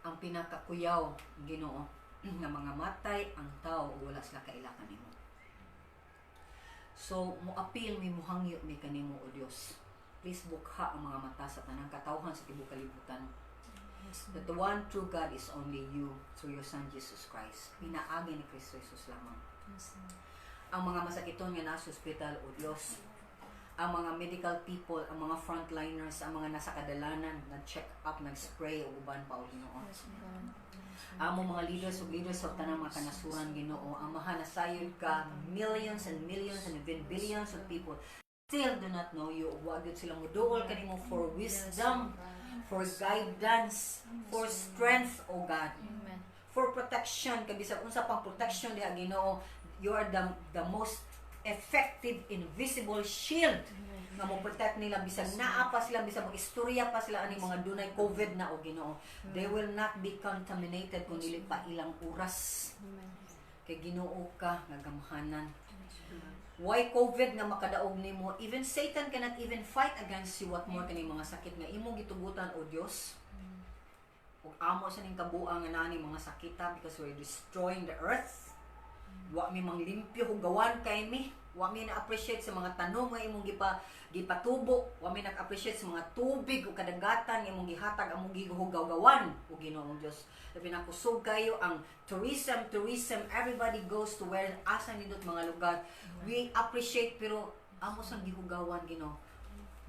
ang pinakakuyaw, Ginoo, nga mga matay ang tao ug wala sila kaila kanimo. So mo-appeal mi, muhangyo mi kanimo, o Dios. Please bukha ang mga mata sa tanang katawhan sa tibuok kalibutan. Yes, That the one true God is only you through your Son Jesus Christ. Pinaagi ni Kristo Jesus lamang. Yes, Lord. Ang mga masakiton nga nasa ospital, o Dios, ang mga medical people, ang mga frontliners, ang mga nasa kadalanan, nag-check up, nag-spray, ug uban pa, o Ginoo. Yes, God. Yes, Lord. Amo mga leaders ug leaders of tanang mga kanasuran, Ginoo, Amahan, nasayod ka, millions and millions and even billions of people still do not know you. Ug wa gyud sila moduol kanimo for wisdom, for guidance, for strength, O God, Amen. for protection. Kay bisag unsa pang protection diha, Ginoo, you are the most effective invisible shield Amen. nga mo protect nila bisag naa pa sila, bisag mag-istorya pa sila ani mga dunay COVID na, o Ginoo. They will not be contaminated kung dili pa ilang oras. Amen. Kay Ginoo ka nga gamhanan. Yes, Lord. Why COVID nga makadaog nimo? Even Satan cannot even fight against you, what more kani mga sakit nga imong gitugutan, o Dios. Ug amo sa ning kabuang nga naa ni mga sakita because we're destroying the earth. Wa mi manglimpyo, hugawan kay mi. Wa mi na-appreciate sa mga tanom nga imong gipatubo. Wa mi nag-appreciate sa mga tubig ug kadagatan nga imong gihatag, among gihugaw-gawan, o Ginoong Dios. Labi na kusog kayo ang tourism, tourism, everybody goes to where asa nindot mga lugar. We appreciate, pero amo sang gihugawan, Ginoo.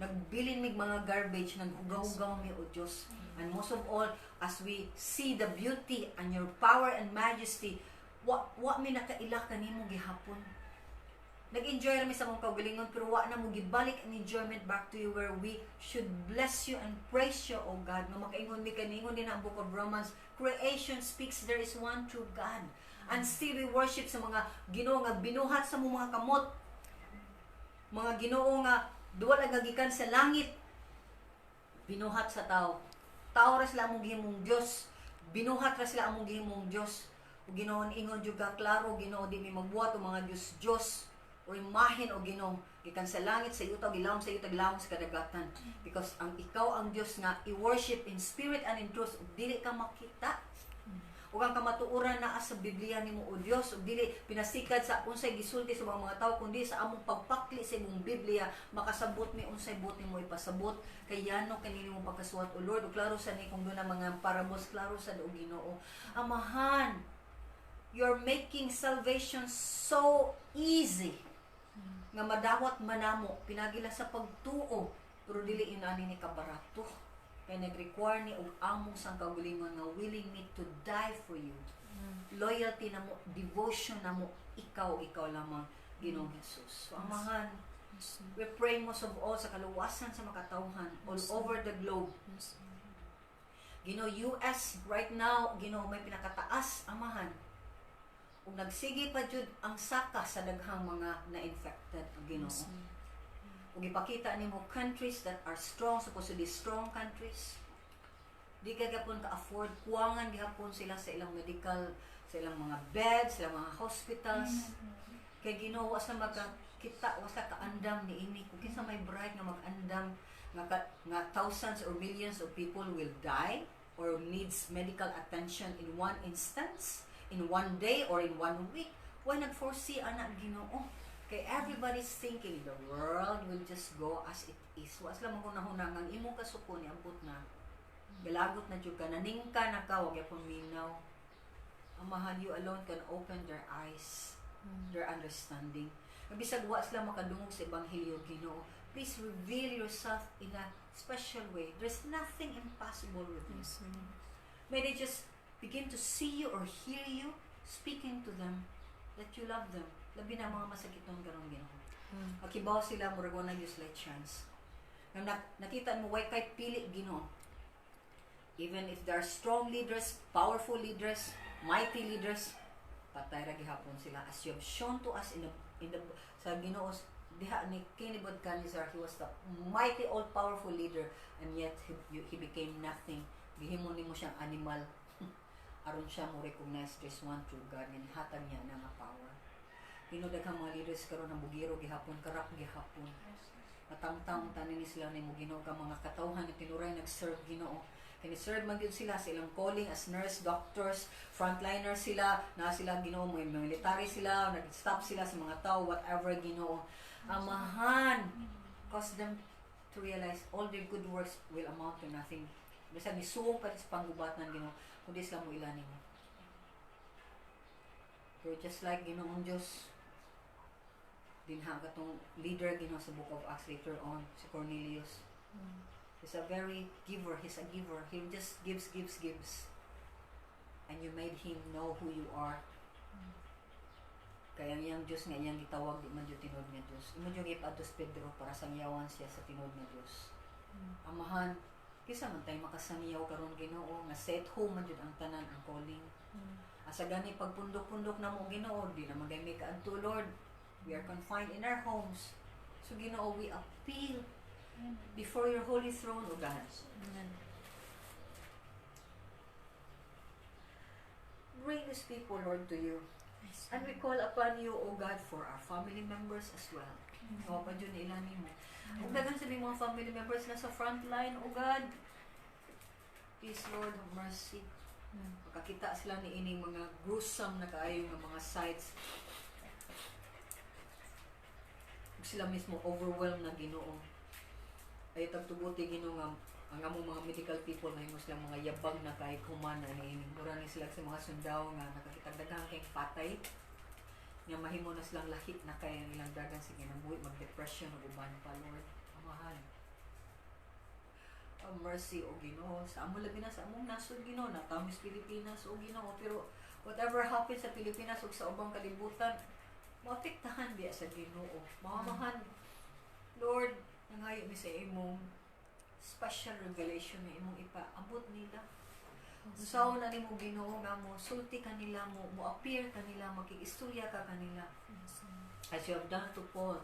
Nagbilin mig mga garbage, naghugaw-hugaw mi, o Dios. And most of all, as we see the beauty and your power and majesty, wa mi nakaila kanimo gihapon. Nag-enjoy ra mi sa among kaugalingon, pero wa na mo gibalik ang enjoyment back to you where we should bless you and praise you, O God. Nga makaingon mi kaningon din ang Book of Romans, creation speaks there is one true God. And still we worship sa mga Ginoo nga binuhat sa among mga kamot. Mga Ginoo nga duwal ang gikan sa langit, binuhat sa tao. Tao ra sila among gihimong Dios. Binuhat ra sila among gihimong Dios. O Ginoo, ingon jud ka klaro, Ginoo, di mi magbuhat og mga Dios Dios o imahen, o Ginoo, gikan sa langit, sa yuta, gilawom sa yuta, gilawom sa kadagatan, because ang ikaw ang Dios nga i-worship in spirit and in truth ug dili ka makita. Ug ang kamatuoran naa sa Biblia nimo, o Dios, ug dili pinasikad sa unsay gisulti sa mga tawo, kundi sa among pagpakli sa imong Biblia makasabot mi unsay buot nimo ipasabot, kay yano kanini mo pagkasuwat, o Lord. Ug klaro sa ni kung duna mga parables, klaro sa o Ginoo. Amahan, you're making salvation so easy nga madawat manamo pinagi lang sa pagtuo, pero dili inani ni kabarato kay nag-require ni og among sangkaugalingon nga willing me to die for you, loyalty namo, devotion namo, ikaw, ikaw lamang, Ginoong Jesus. So, Amahan, we pray most of all sa kaluwasan sa makatawhan all over the globe. Ginoo, US right now, Ginoo, may pinakataas, Amahan. Ug nagsige pa jud ang saka sa daghang mga na-infected, Ginoo. Ug ipakita nimo countries that are strong, supposedly strong countries, di ka gihapon ka-afford, kuwangan gihapon sila sa ilang medical, sa ilang mga beds, sa ilang mga hospitals. Kay Ginoo, wa sa magkakita, wa sa kaandam ni ini. Kung kinsa may bright nga mag-andam nga, nga thousands or millions of people will die or needs medical attention in one instance, in one day or in one week. Why nag-foresee ana, Ginoo? Kay everybody's thinking the world will just go as it is. Wa sila manghuna-huna nga ang imong kasuko ni ambot na. Galagot na jud ka, naningka na ka, wag yapon minaw. Amahan, you alone can open their eyes, their understanding. Bisag wa sila makadungog sa ebanghelyo, Ginoo, please reveal yourself in a special way. There's nothing impossible with you. May they just begin to see you or hear you speaking to them that you love them. Labi na mga masakiton karon, Ginoo. Akibaw sila, murag wala gyud sila chance. Nga nakita mo way kay pili, Ginoo. Even if there are strong leaders, powerful leaders, mighty leaders, patay ra gihapon sila as you have shown to us in the sa Ginoo diha ni King Nebuchadnezzar. He was the mighty, all powerful leader, and yet he became nothing. Gihimo nimo siyang animal aron siya mo recognize there's one true God nga nihatag niya na nga power. Ginoo, daghang mga leaders karon ang bugiro gihapon, corrupt gihapon. Matangtang tanin ni sila nimo, Ginoo, ka mga katawhan nga tinuray nag-serve, Ginoo. Kani serve man gyud sila sa ilang calling as nurse, doctors, frontliners sila, na sila, Ginoo, mga military sila, nag-stop sila sa mga tao, whatever, Ginoo. Amahan, cause them to realize all their good works will amount to nothing. Bisag nisuong pa sa panggubatan, Ginoo, kundi sila mo ila nimo. Pero just like, Ginoong Diyos, dinha katong leader, Ginoo, sa Book of Acts later on, si Cornelius. He's a very giver. He's a giver. He just gives, gives, gives. And you made him know who you are. Kaya ang iyang Diyos nga iyang gitawag di man jud tinuod nga Diyos. Imo jud gipadto si Pedro para sangyawan siya sa tinuod nga Diyos. Amahan, kisa man tay makasangyaw karon, Ginoo, nga stay at home man jud ang tanan ang calling. Asa gani pagpundok-pundok na mo, Ginoo, di na magay may kaadto, Lord. We are confined in our homes. So, Ginoo, we appeal before your holy throne, O God. Amen. Bring these people, Lord, to you. And we call upon you, O God, for our family members as well. Awa pa jud nila nimo. Ug daghan sa mga family members na sa front line, O God. Please, Lord, have mercy. Makakita sila ni ining mga gruesome na kaayo nga mga sights. Ug sila mismo overwhelmed na, Ginoo. Ay tagtubuti, Ginoo, nga ang among mga medical people mahimo silang mga yabag na kay human na niini. Mura ni sila sa mga sundao nga nakakita daghang kay patay nga mahimo na silang lahi na kay ang ilang dagan sa kinabuhi, mag-depression ug uban pa, Lord. Amahan. Have mercy, o Ginoo, sa amo, labi na sa among nasod, Ginoo, natamis Pilipinas, o Ginoo, pero whatever happens sa Pilipinas ug sa ubang kalibutan, maapektahan biya sa Ginoo. Mamahan, Lord, nangayo mi sa imong special revelation nga imong ipaabot nila. Unsaon na nimo, Ginoo, nga mo sulti kanila, mo appear kanila, makig-istorya ka kanila as you have done to Paul.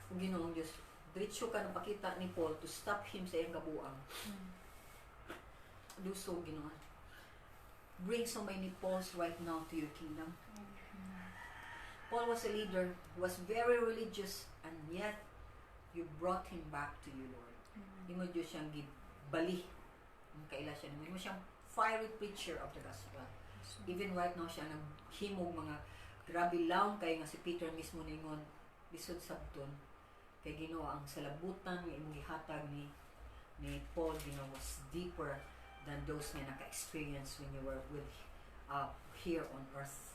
O Ginoong Diyos, diretso ka napakita ni Paul to stop him sa iyang kabuang. Do so, Ginoo. Bring so many Pauls right now to your kingdom. Paul was a leader who was very religious, and yet you brought him back to you, Lord. Imo Diyos siyang gibali. Ang kaila siya. Imo siyang fiery preacher of the gospel. Even right now, siya naghimog mga grabe laom kay nga si Peter mismo ningon, "Lisod sabton kay, Ginoo, ang salabutan nga imong gihatag ni Paul, Ginoo, was deeper than those nga naka-experience when you were with here on earth."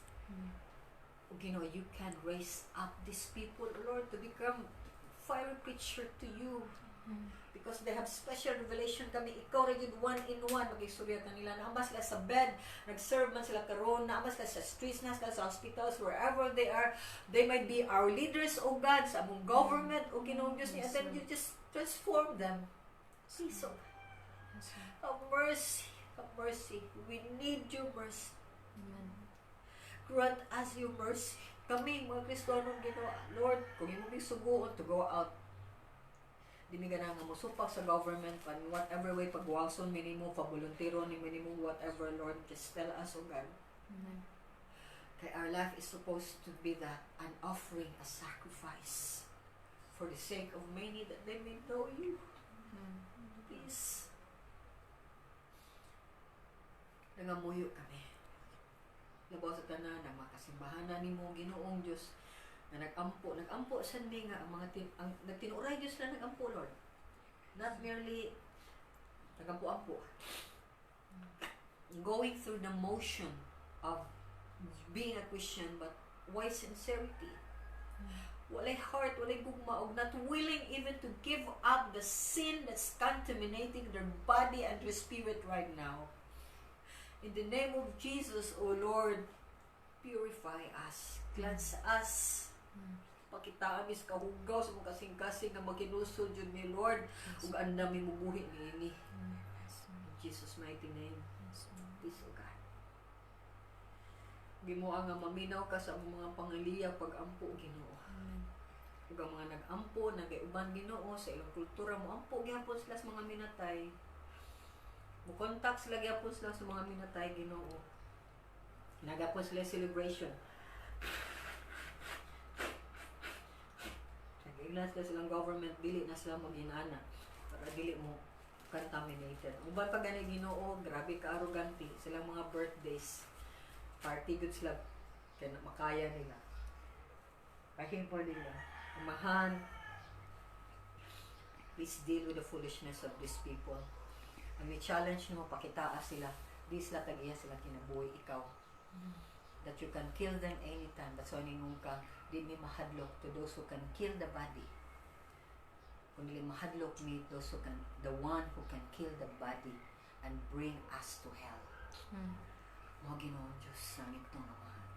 O Ginoo, you can raise up these people, Lord, to become fiery preacher to you because they have special revelation kami ikaw ra gyud one in one magisurya kanila. Naa man sila sa bed, nag-serve man sila karon, naa man sila sa streets, naa sila sa hospitals, wherever they are, they might be our leaders, O God, sa among government, O Ginoong Diyos niya, and then you just transform them. Please, O God, have mercy, have mercy. We need your mercy. Amen. Grant us your mercy. Kami mga Kristiyano, Ginoo, Lord, kung imo suguon to go out, di mi ganahan nga mosupak sa government pan whatever way, pagwason minimo, pavoluntero ni minimo, whatever, Lord, just tell us, O God. Amen. Kay our life is supposed to be that, an offering, a sacrifice for the sake of many, that they may know you. Amen. Please, nangamuyo kami labaw sa tanan ang mga kasimbahanan nimo, Ginoong Dios, na nagampo, nagampo sad mi nga ang mga ang nagtinuray Dios sila nagampo, Lord, not merely nagampo-ampo, going through the motion of being a Christian, but why sincerity? Walay heart, walay gugma, og not willing even to give up the sin that's contaminating their body and their spirit right now. In the name of Jesus, O Lord, purify us, cleanse us. Pakitaan mi sa kahugaw sa mga kasing-kasing nga makinulsol jud mi, Lord, ug andam mi mubuhi niini. In Jesus' mighty name. Please, O God. Gimo nga maminaw ka sa among mga pangaliya pag-ampo, Ginoo. Ug ang mga nag-ampo, nagauban, Ginoo, sa ilang kultura mo ampo gihapon sila sa mga minatay. Mo contact sila gihapon sila sa mga minatay, Ginoo. Nagapon sila celebration. Nag-igla sila silang government, dili na sila mag-inana para dili mo contaminated. Uban pa gani, Ginoo, grabe ka arrogante silang mga birthdays. Party good sila kay na makaya nila. Kahimpo nila. Amahan, please deal with the foolishness of these people. Ang may challenge nimo, pakitaa sila. Di sila tag-iya sila kinabuhi ikaw. That you can kill them anytime. That's why ningon ka, di mi mahadlok to those who can kill the body. Kung dili mahadlok mi those who can, the one who can kill the body and bring us to hell. Mao, Ginoong Diyos, sa itong Amahan.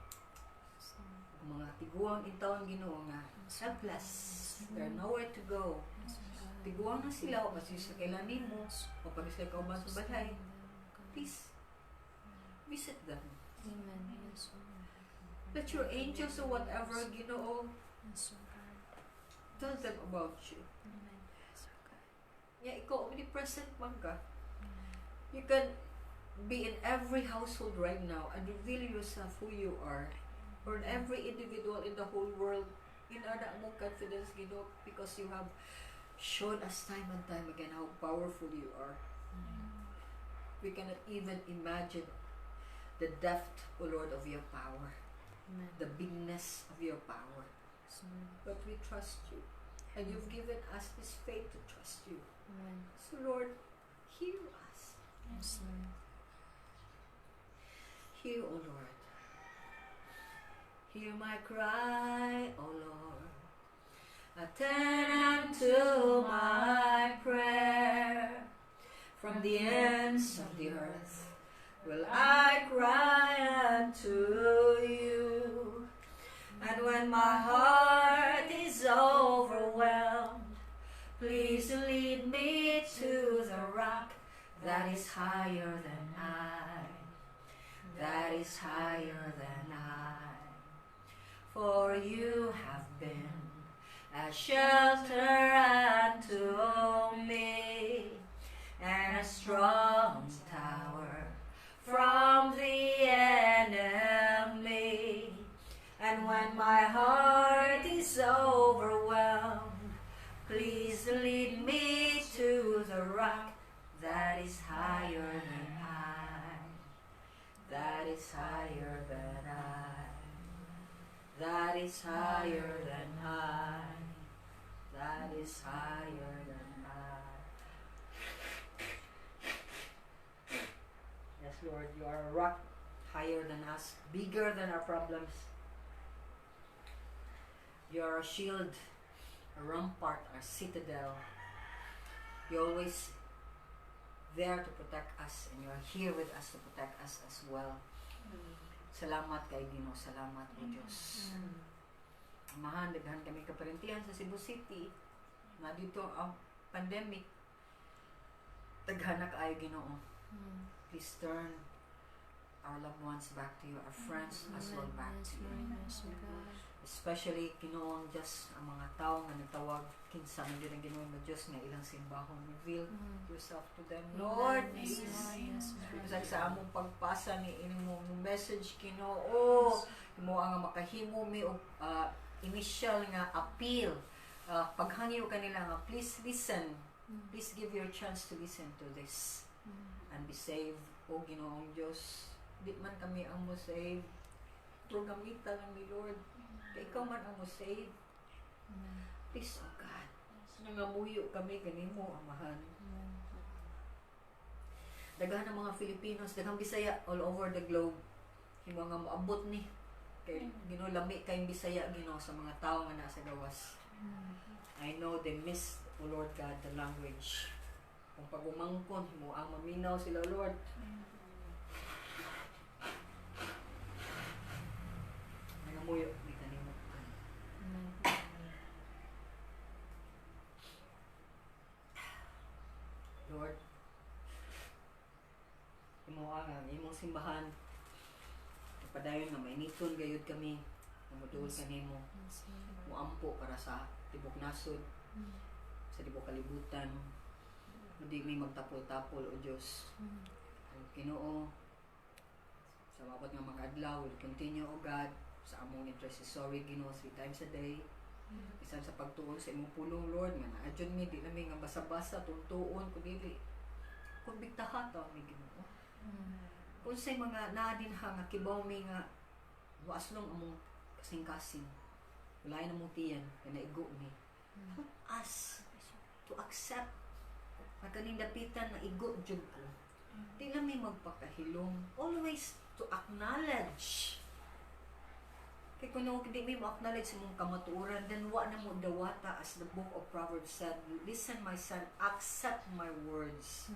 Mga tiguang intawon, Ginoo, nga helpless. They're nowhere to go. Tiguang na sila o kasi sa kailan nimo o pag sila kauban sa balay. Please visit them. Amen. Yes, Lord. Let your angels or whatever, Ginoo, Yes, Lord. tell them about you. Amen. Yes, Lord. Yeah, ikaw omnipresent man ka. You can be in every household right now and reveal yourself who you are. Or in every individual in the whole world. Inana mo confidence, Ginoo, because you have shown us time and time again how powerful you are. We cannot even imagine the depth, O Lord, of your power, Amen. the bigness of your power. Yes, Lord. But we trust you. And you've given us this faith to trust you. Amen. So, Lord, hear us. Yes, Lord. Hear, O Lord. Hear my cry, O Lord. Attend unto my prayer. From the ends of the earth will I cry unto you. And when my heart is overwhelmed, please lead me to the rock that is higher than I, that is higher than I. For you have been a shelter unto me and a strong tower from the enemy. And when my heart is overwhelmed, please lead me to the rock that is higher than I. is higher than I. That is higher than I. That is higher than I. Yes, Lord, you are a rock higher than us, bigger than our problems. You are a shield, a rampart, our citadel. You're always there to protect us, and you are here with us to protect us as well. Salamat kay Ginoo, salamat, O Diyos. Amahan, daghan kami kaparentihan sa Cebu City. Nga dito ang pandemic. Daghan na kaayo, Ginoo. Please turn our loved ones back to you, our friends as well back Yes, to you. Lord. Yes, O God. Especially, Ginoong Diyos, ang mga tao nga nagtawag, kinsa man din ang Ginoo nga Diyos nga ilang simbahon. Reveal yourself to them, Lord. Yes, Please. Lord. Yes, Lord. Bisag sa among pagpasa ni imong message, Ginoo, imo ang makahimo mi og initial nga appeal. Paghangyo kanila nga please listen. Please give your chance to listen to this and be saved. O Ginoong Diyos, di man kami ang mo save. Pero gamitan lang ni Lord. Kay ikaw man ang mo save. Amen. Please, oh God. Nangamuyo kami kanimo, Amahan. Amen. Daghan ng mga Filipinos, daghang Bisaya all over the globe. Himo nga moabot ni. Kay Ginoo, lami kayong Bisaya, Ginoo, sa mga tao nga nasa gawas. I know they miss, O Lord God, the language. Kung pag-umangkon, himo ang maminaw sila, Lord. Nangamuyo mi kanimo. Amen. Lord, imo ang imong simbahan. Padayon nga mainiton gayud kami nga moduol kanimo, Yes, Lord. moampo para sa tibok nasod, sa tibok kalibutan. Hindi mi magtapol-tapol, O Dios. Ang Ginoo, sa mabot nga mga adlaw, will continue, O God, sa among intercessory, Ginoo, three times a day. Bisan sa pagtuon sa imong pulong, Lord, nga naa jud mi, di nami nga basa-basa, tuntuon, kun dili. Kumbiktaha ta mi, Ginoo. Kung sa mga naa din ha nga kibaw mi nga waslong among kasing-kasing, wala na mong tiyan, kay naigo mi. Help us to accept na kaning dapitan na igo jud ko. Di lang mi magpakahilom. Always to acknowledge. Kay kung di mi mo-acknowledge sa mong kamatuoran, then wa na mo dawata, as the book of Proverbs said, "Listen, my son, accept my words.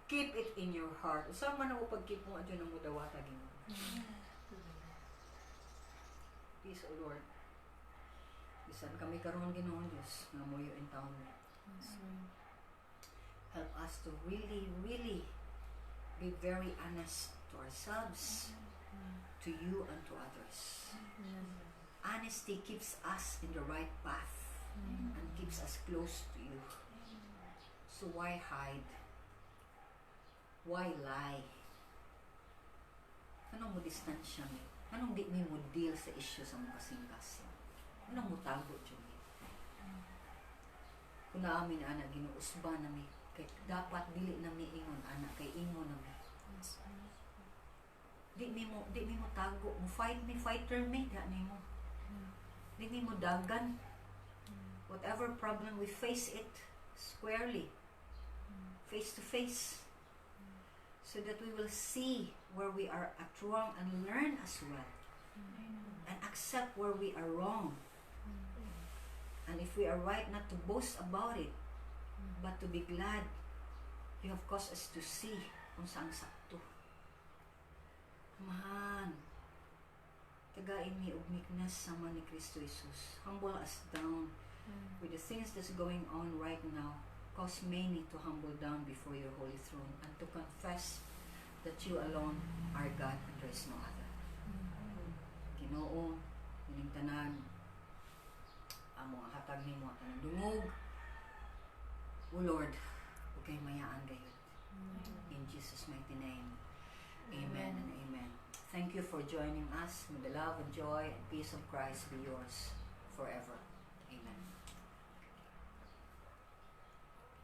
Keep it in your heart." Usa man ako pag-keep mo adyo na mo dawata, Ginoo. Peace, O Lord. Bisan kami karon, Ginoong Diyos, nga moyo in town mi. Yes, Lord. Help us to really, really be very honest to ourselves, to you, and to others. Amen. Honesty keeps us in the right path and keeps us close to you. So why hide? Why lie? Anong mo distansya mi? Anong di mi mo deal sa issue sa mga kasing-kasing? Anong mo tago dyan mi? Kung naamin ana, ginuusba na mi. Kay dapat dili na mi ingon ana, kay ingon na mi. Yes, Lord. Di mi mo tago, mo fight mi, fighter mi, da nimo. Di mi mo dagan. Whatever problem, we face it squarely, face to face, so that we will see where we are at wrong and learn as well, and accept where we are wrong. And if we are right, not to boast about it, but to be glad you have caused us to see kung saan sakto. Amahan, tagain mi og meekness sama ni Kristo Jesus. Humble us down with the things that's going on right now. Cause many to humble down before your holy throne and to confess that you alone are God and there is no other. Ginoo, ining tanan, amo ang hatag nimo at ang dungog. O Lord, ug kay mayaan gayud. In Jesus' mighty name. Amen and amen. Thank you for joining us. May the love and joy and peace of Christ be yours forever.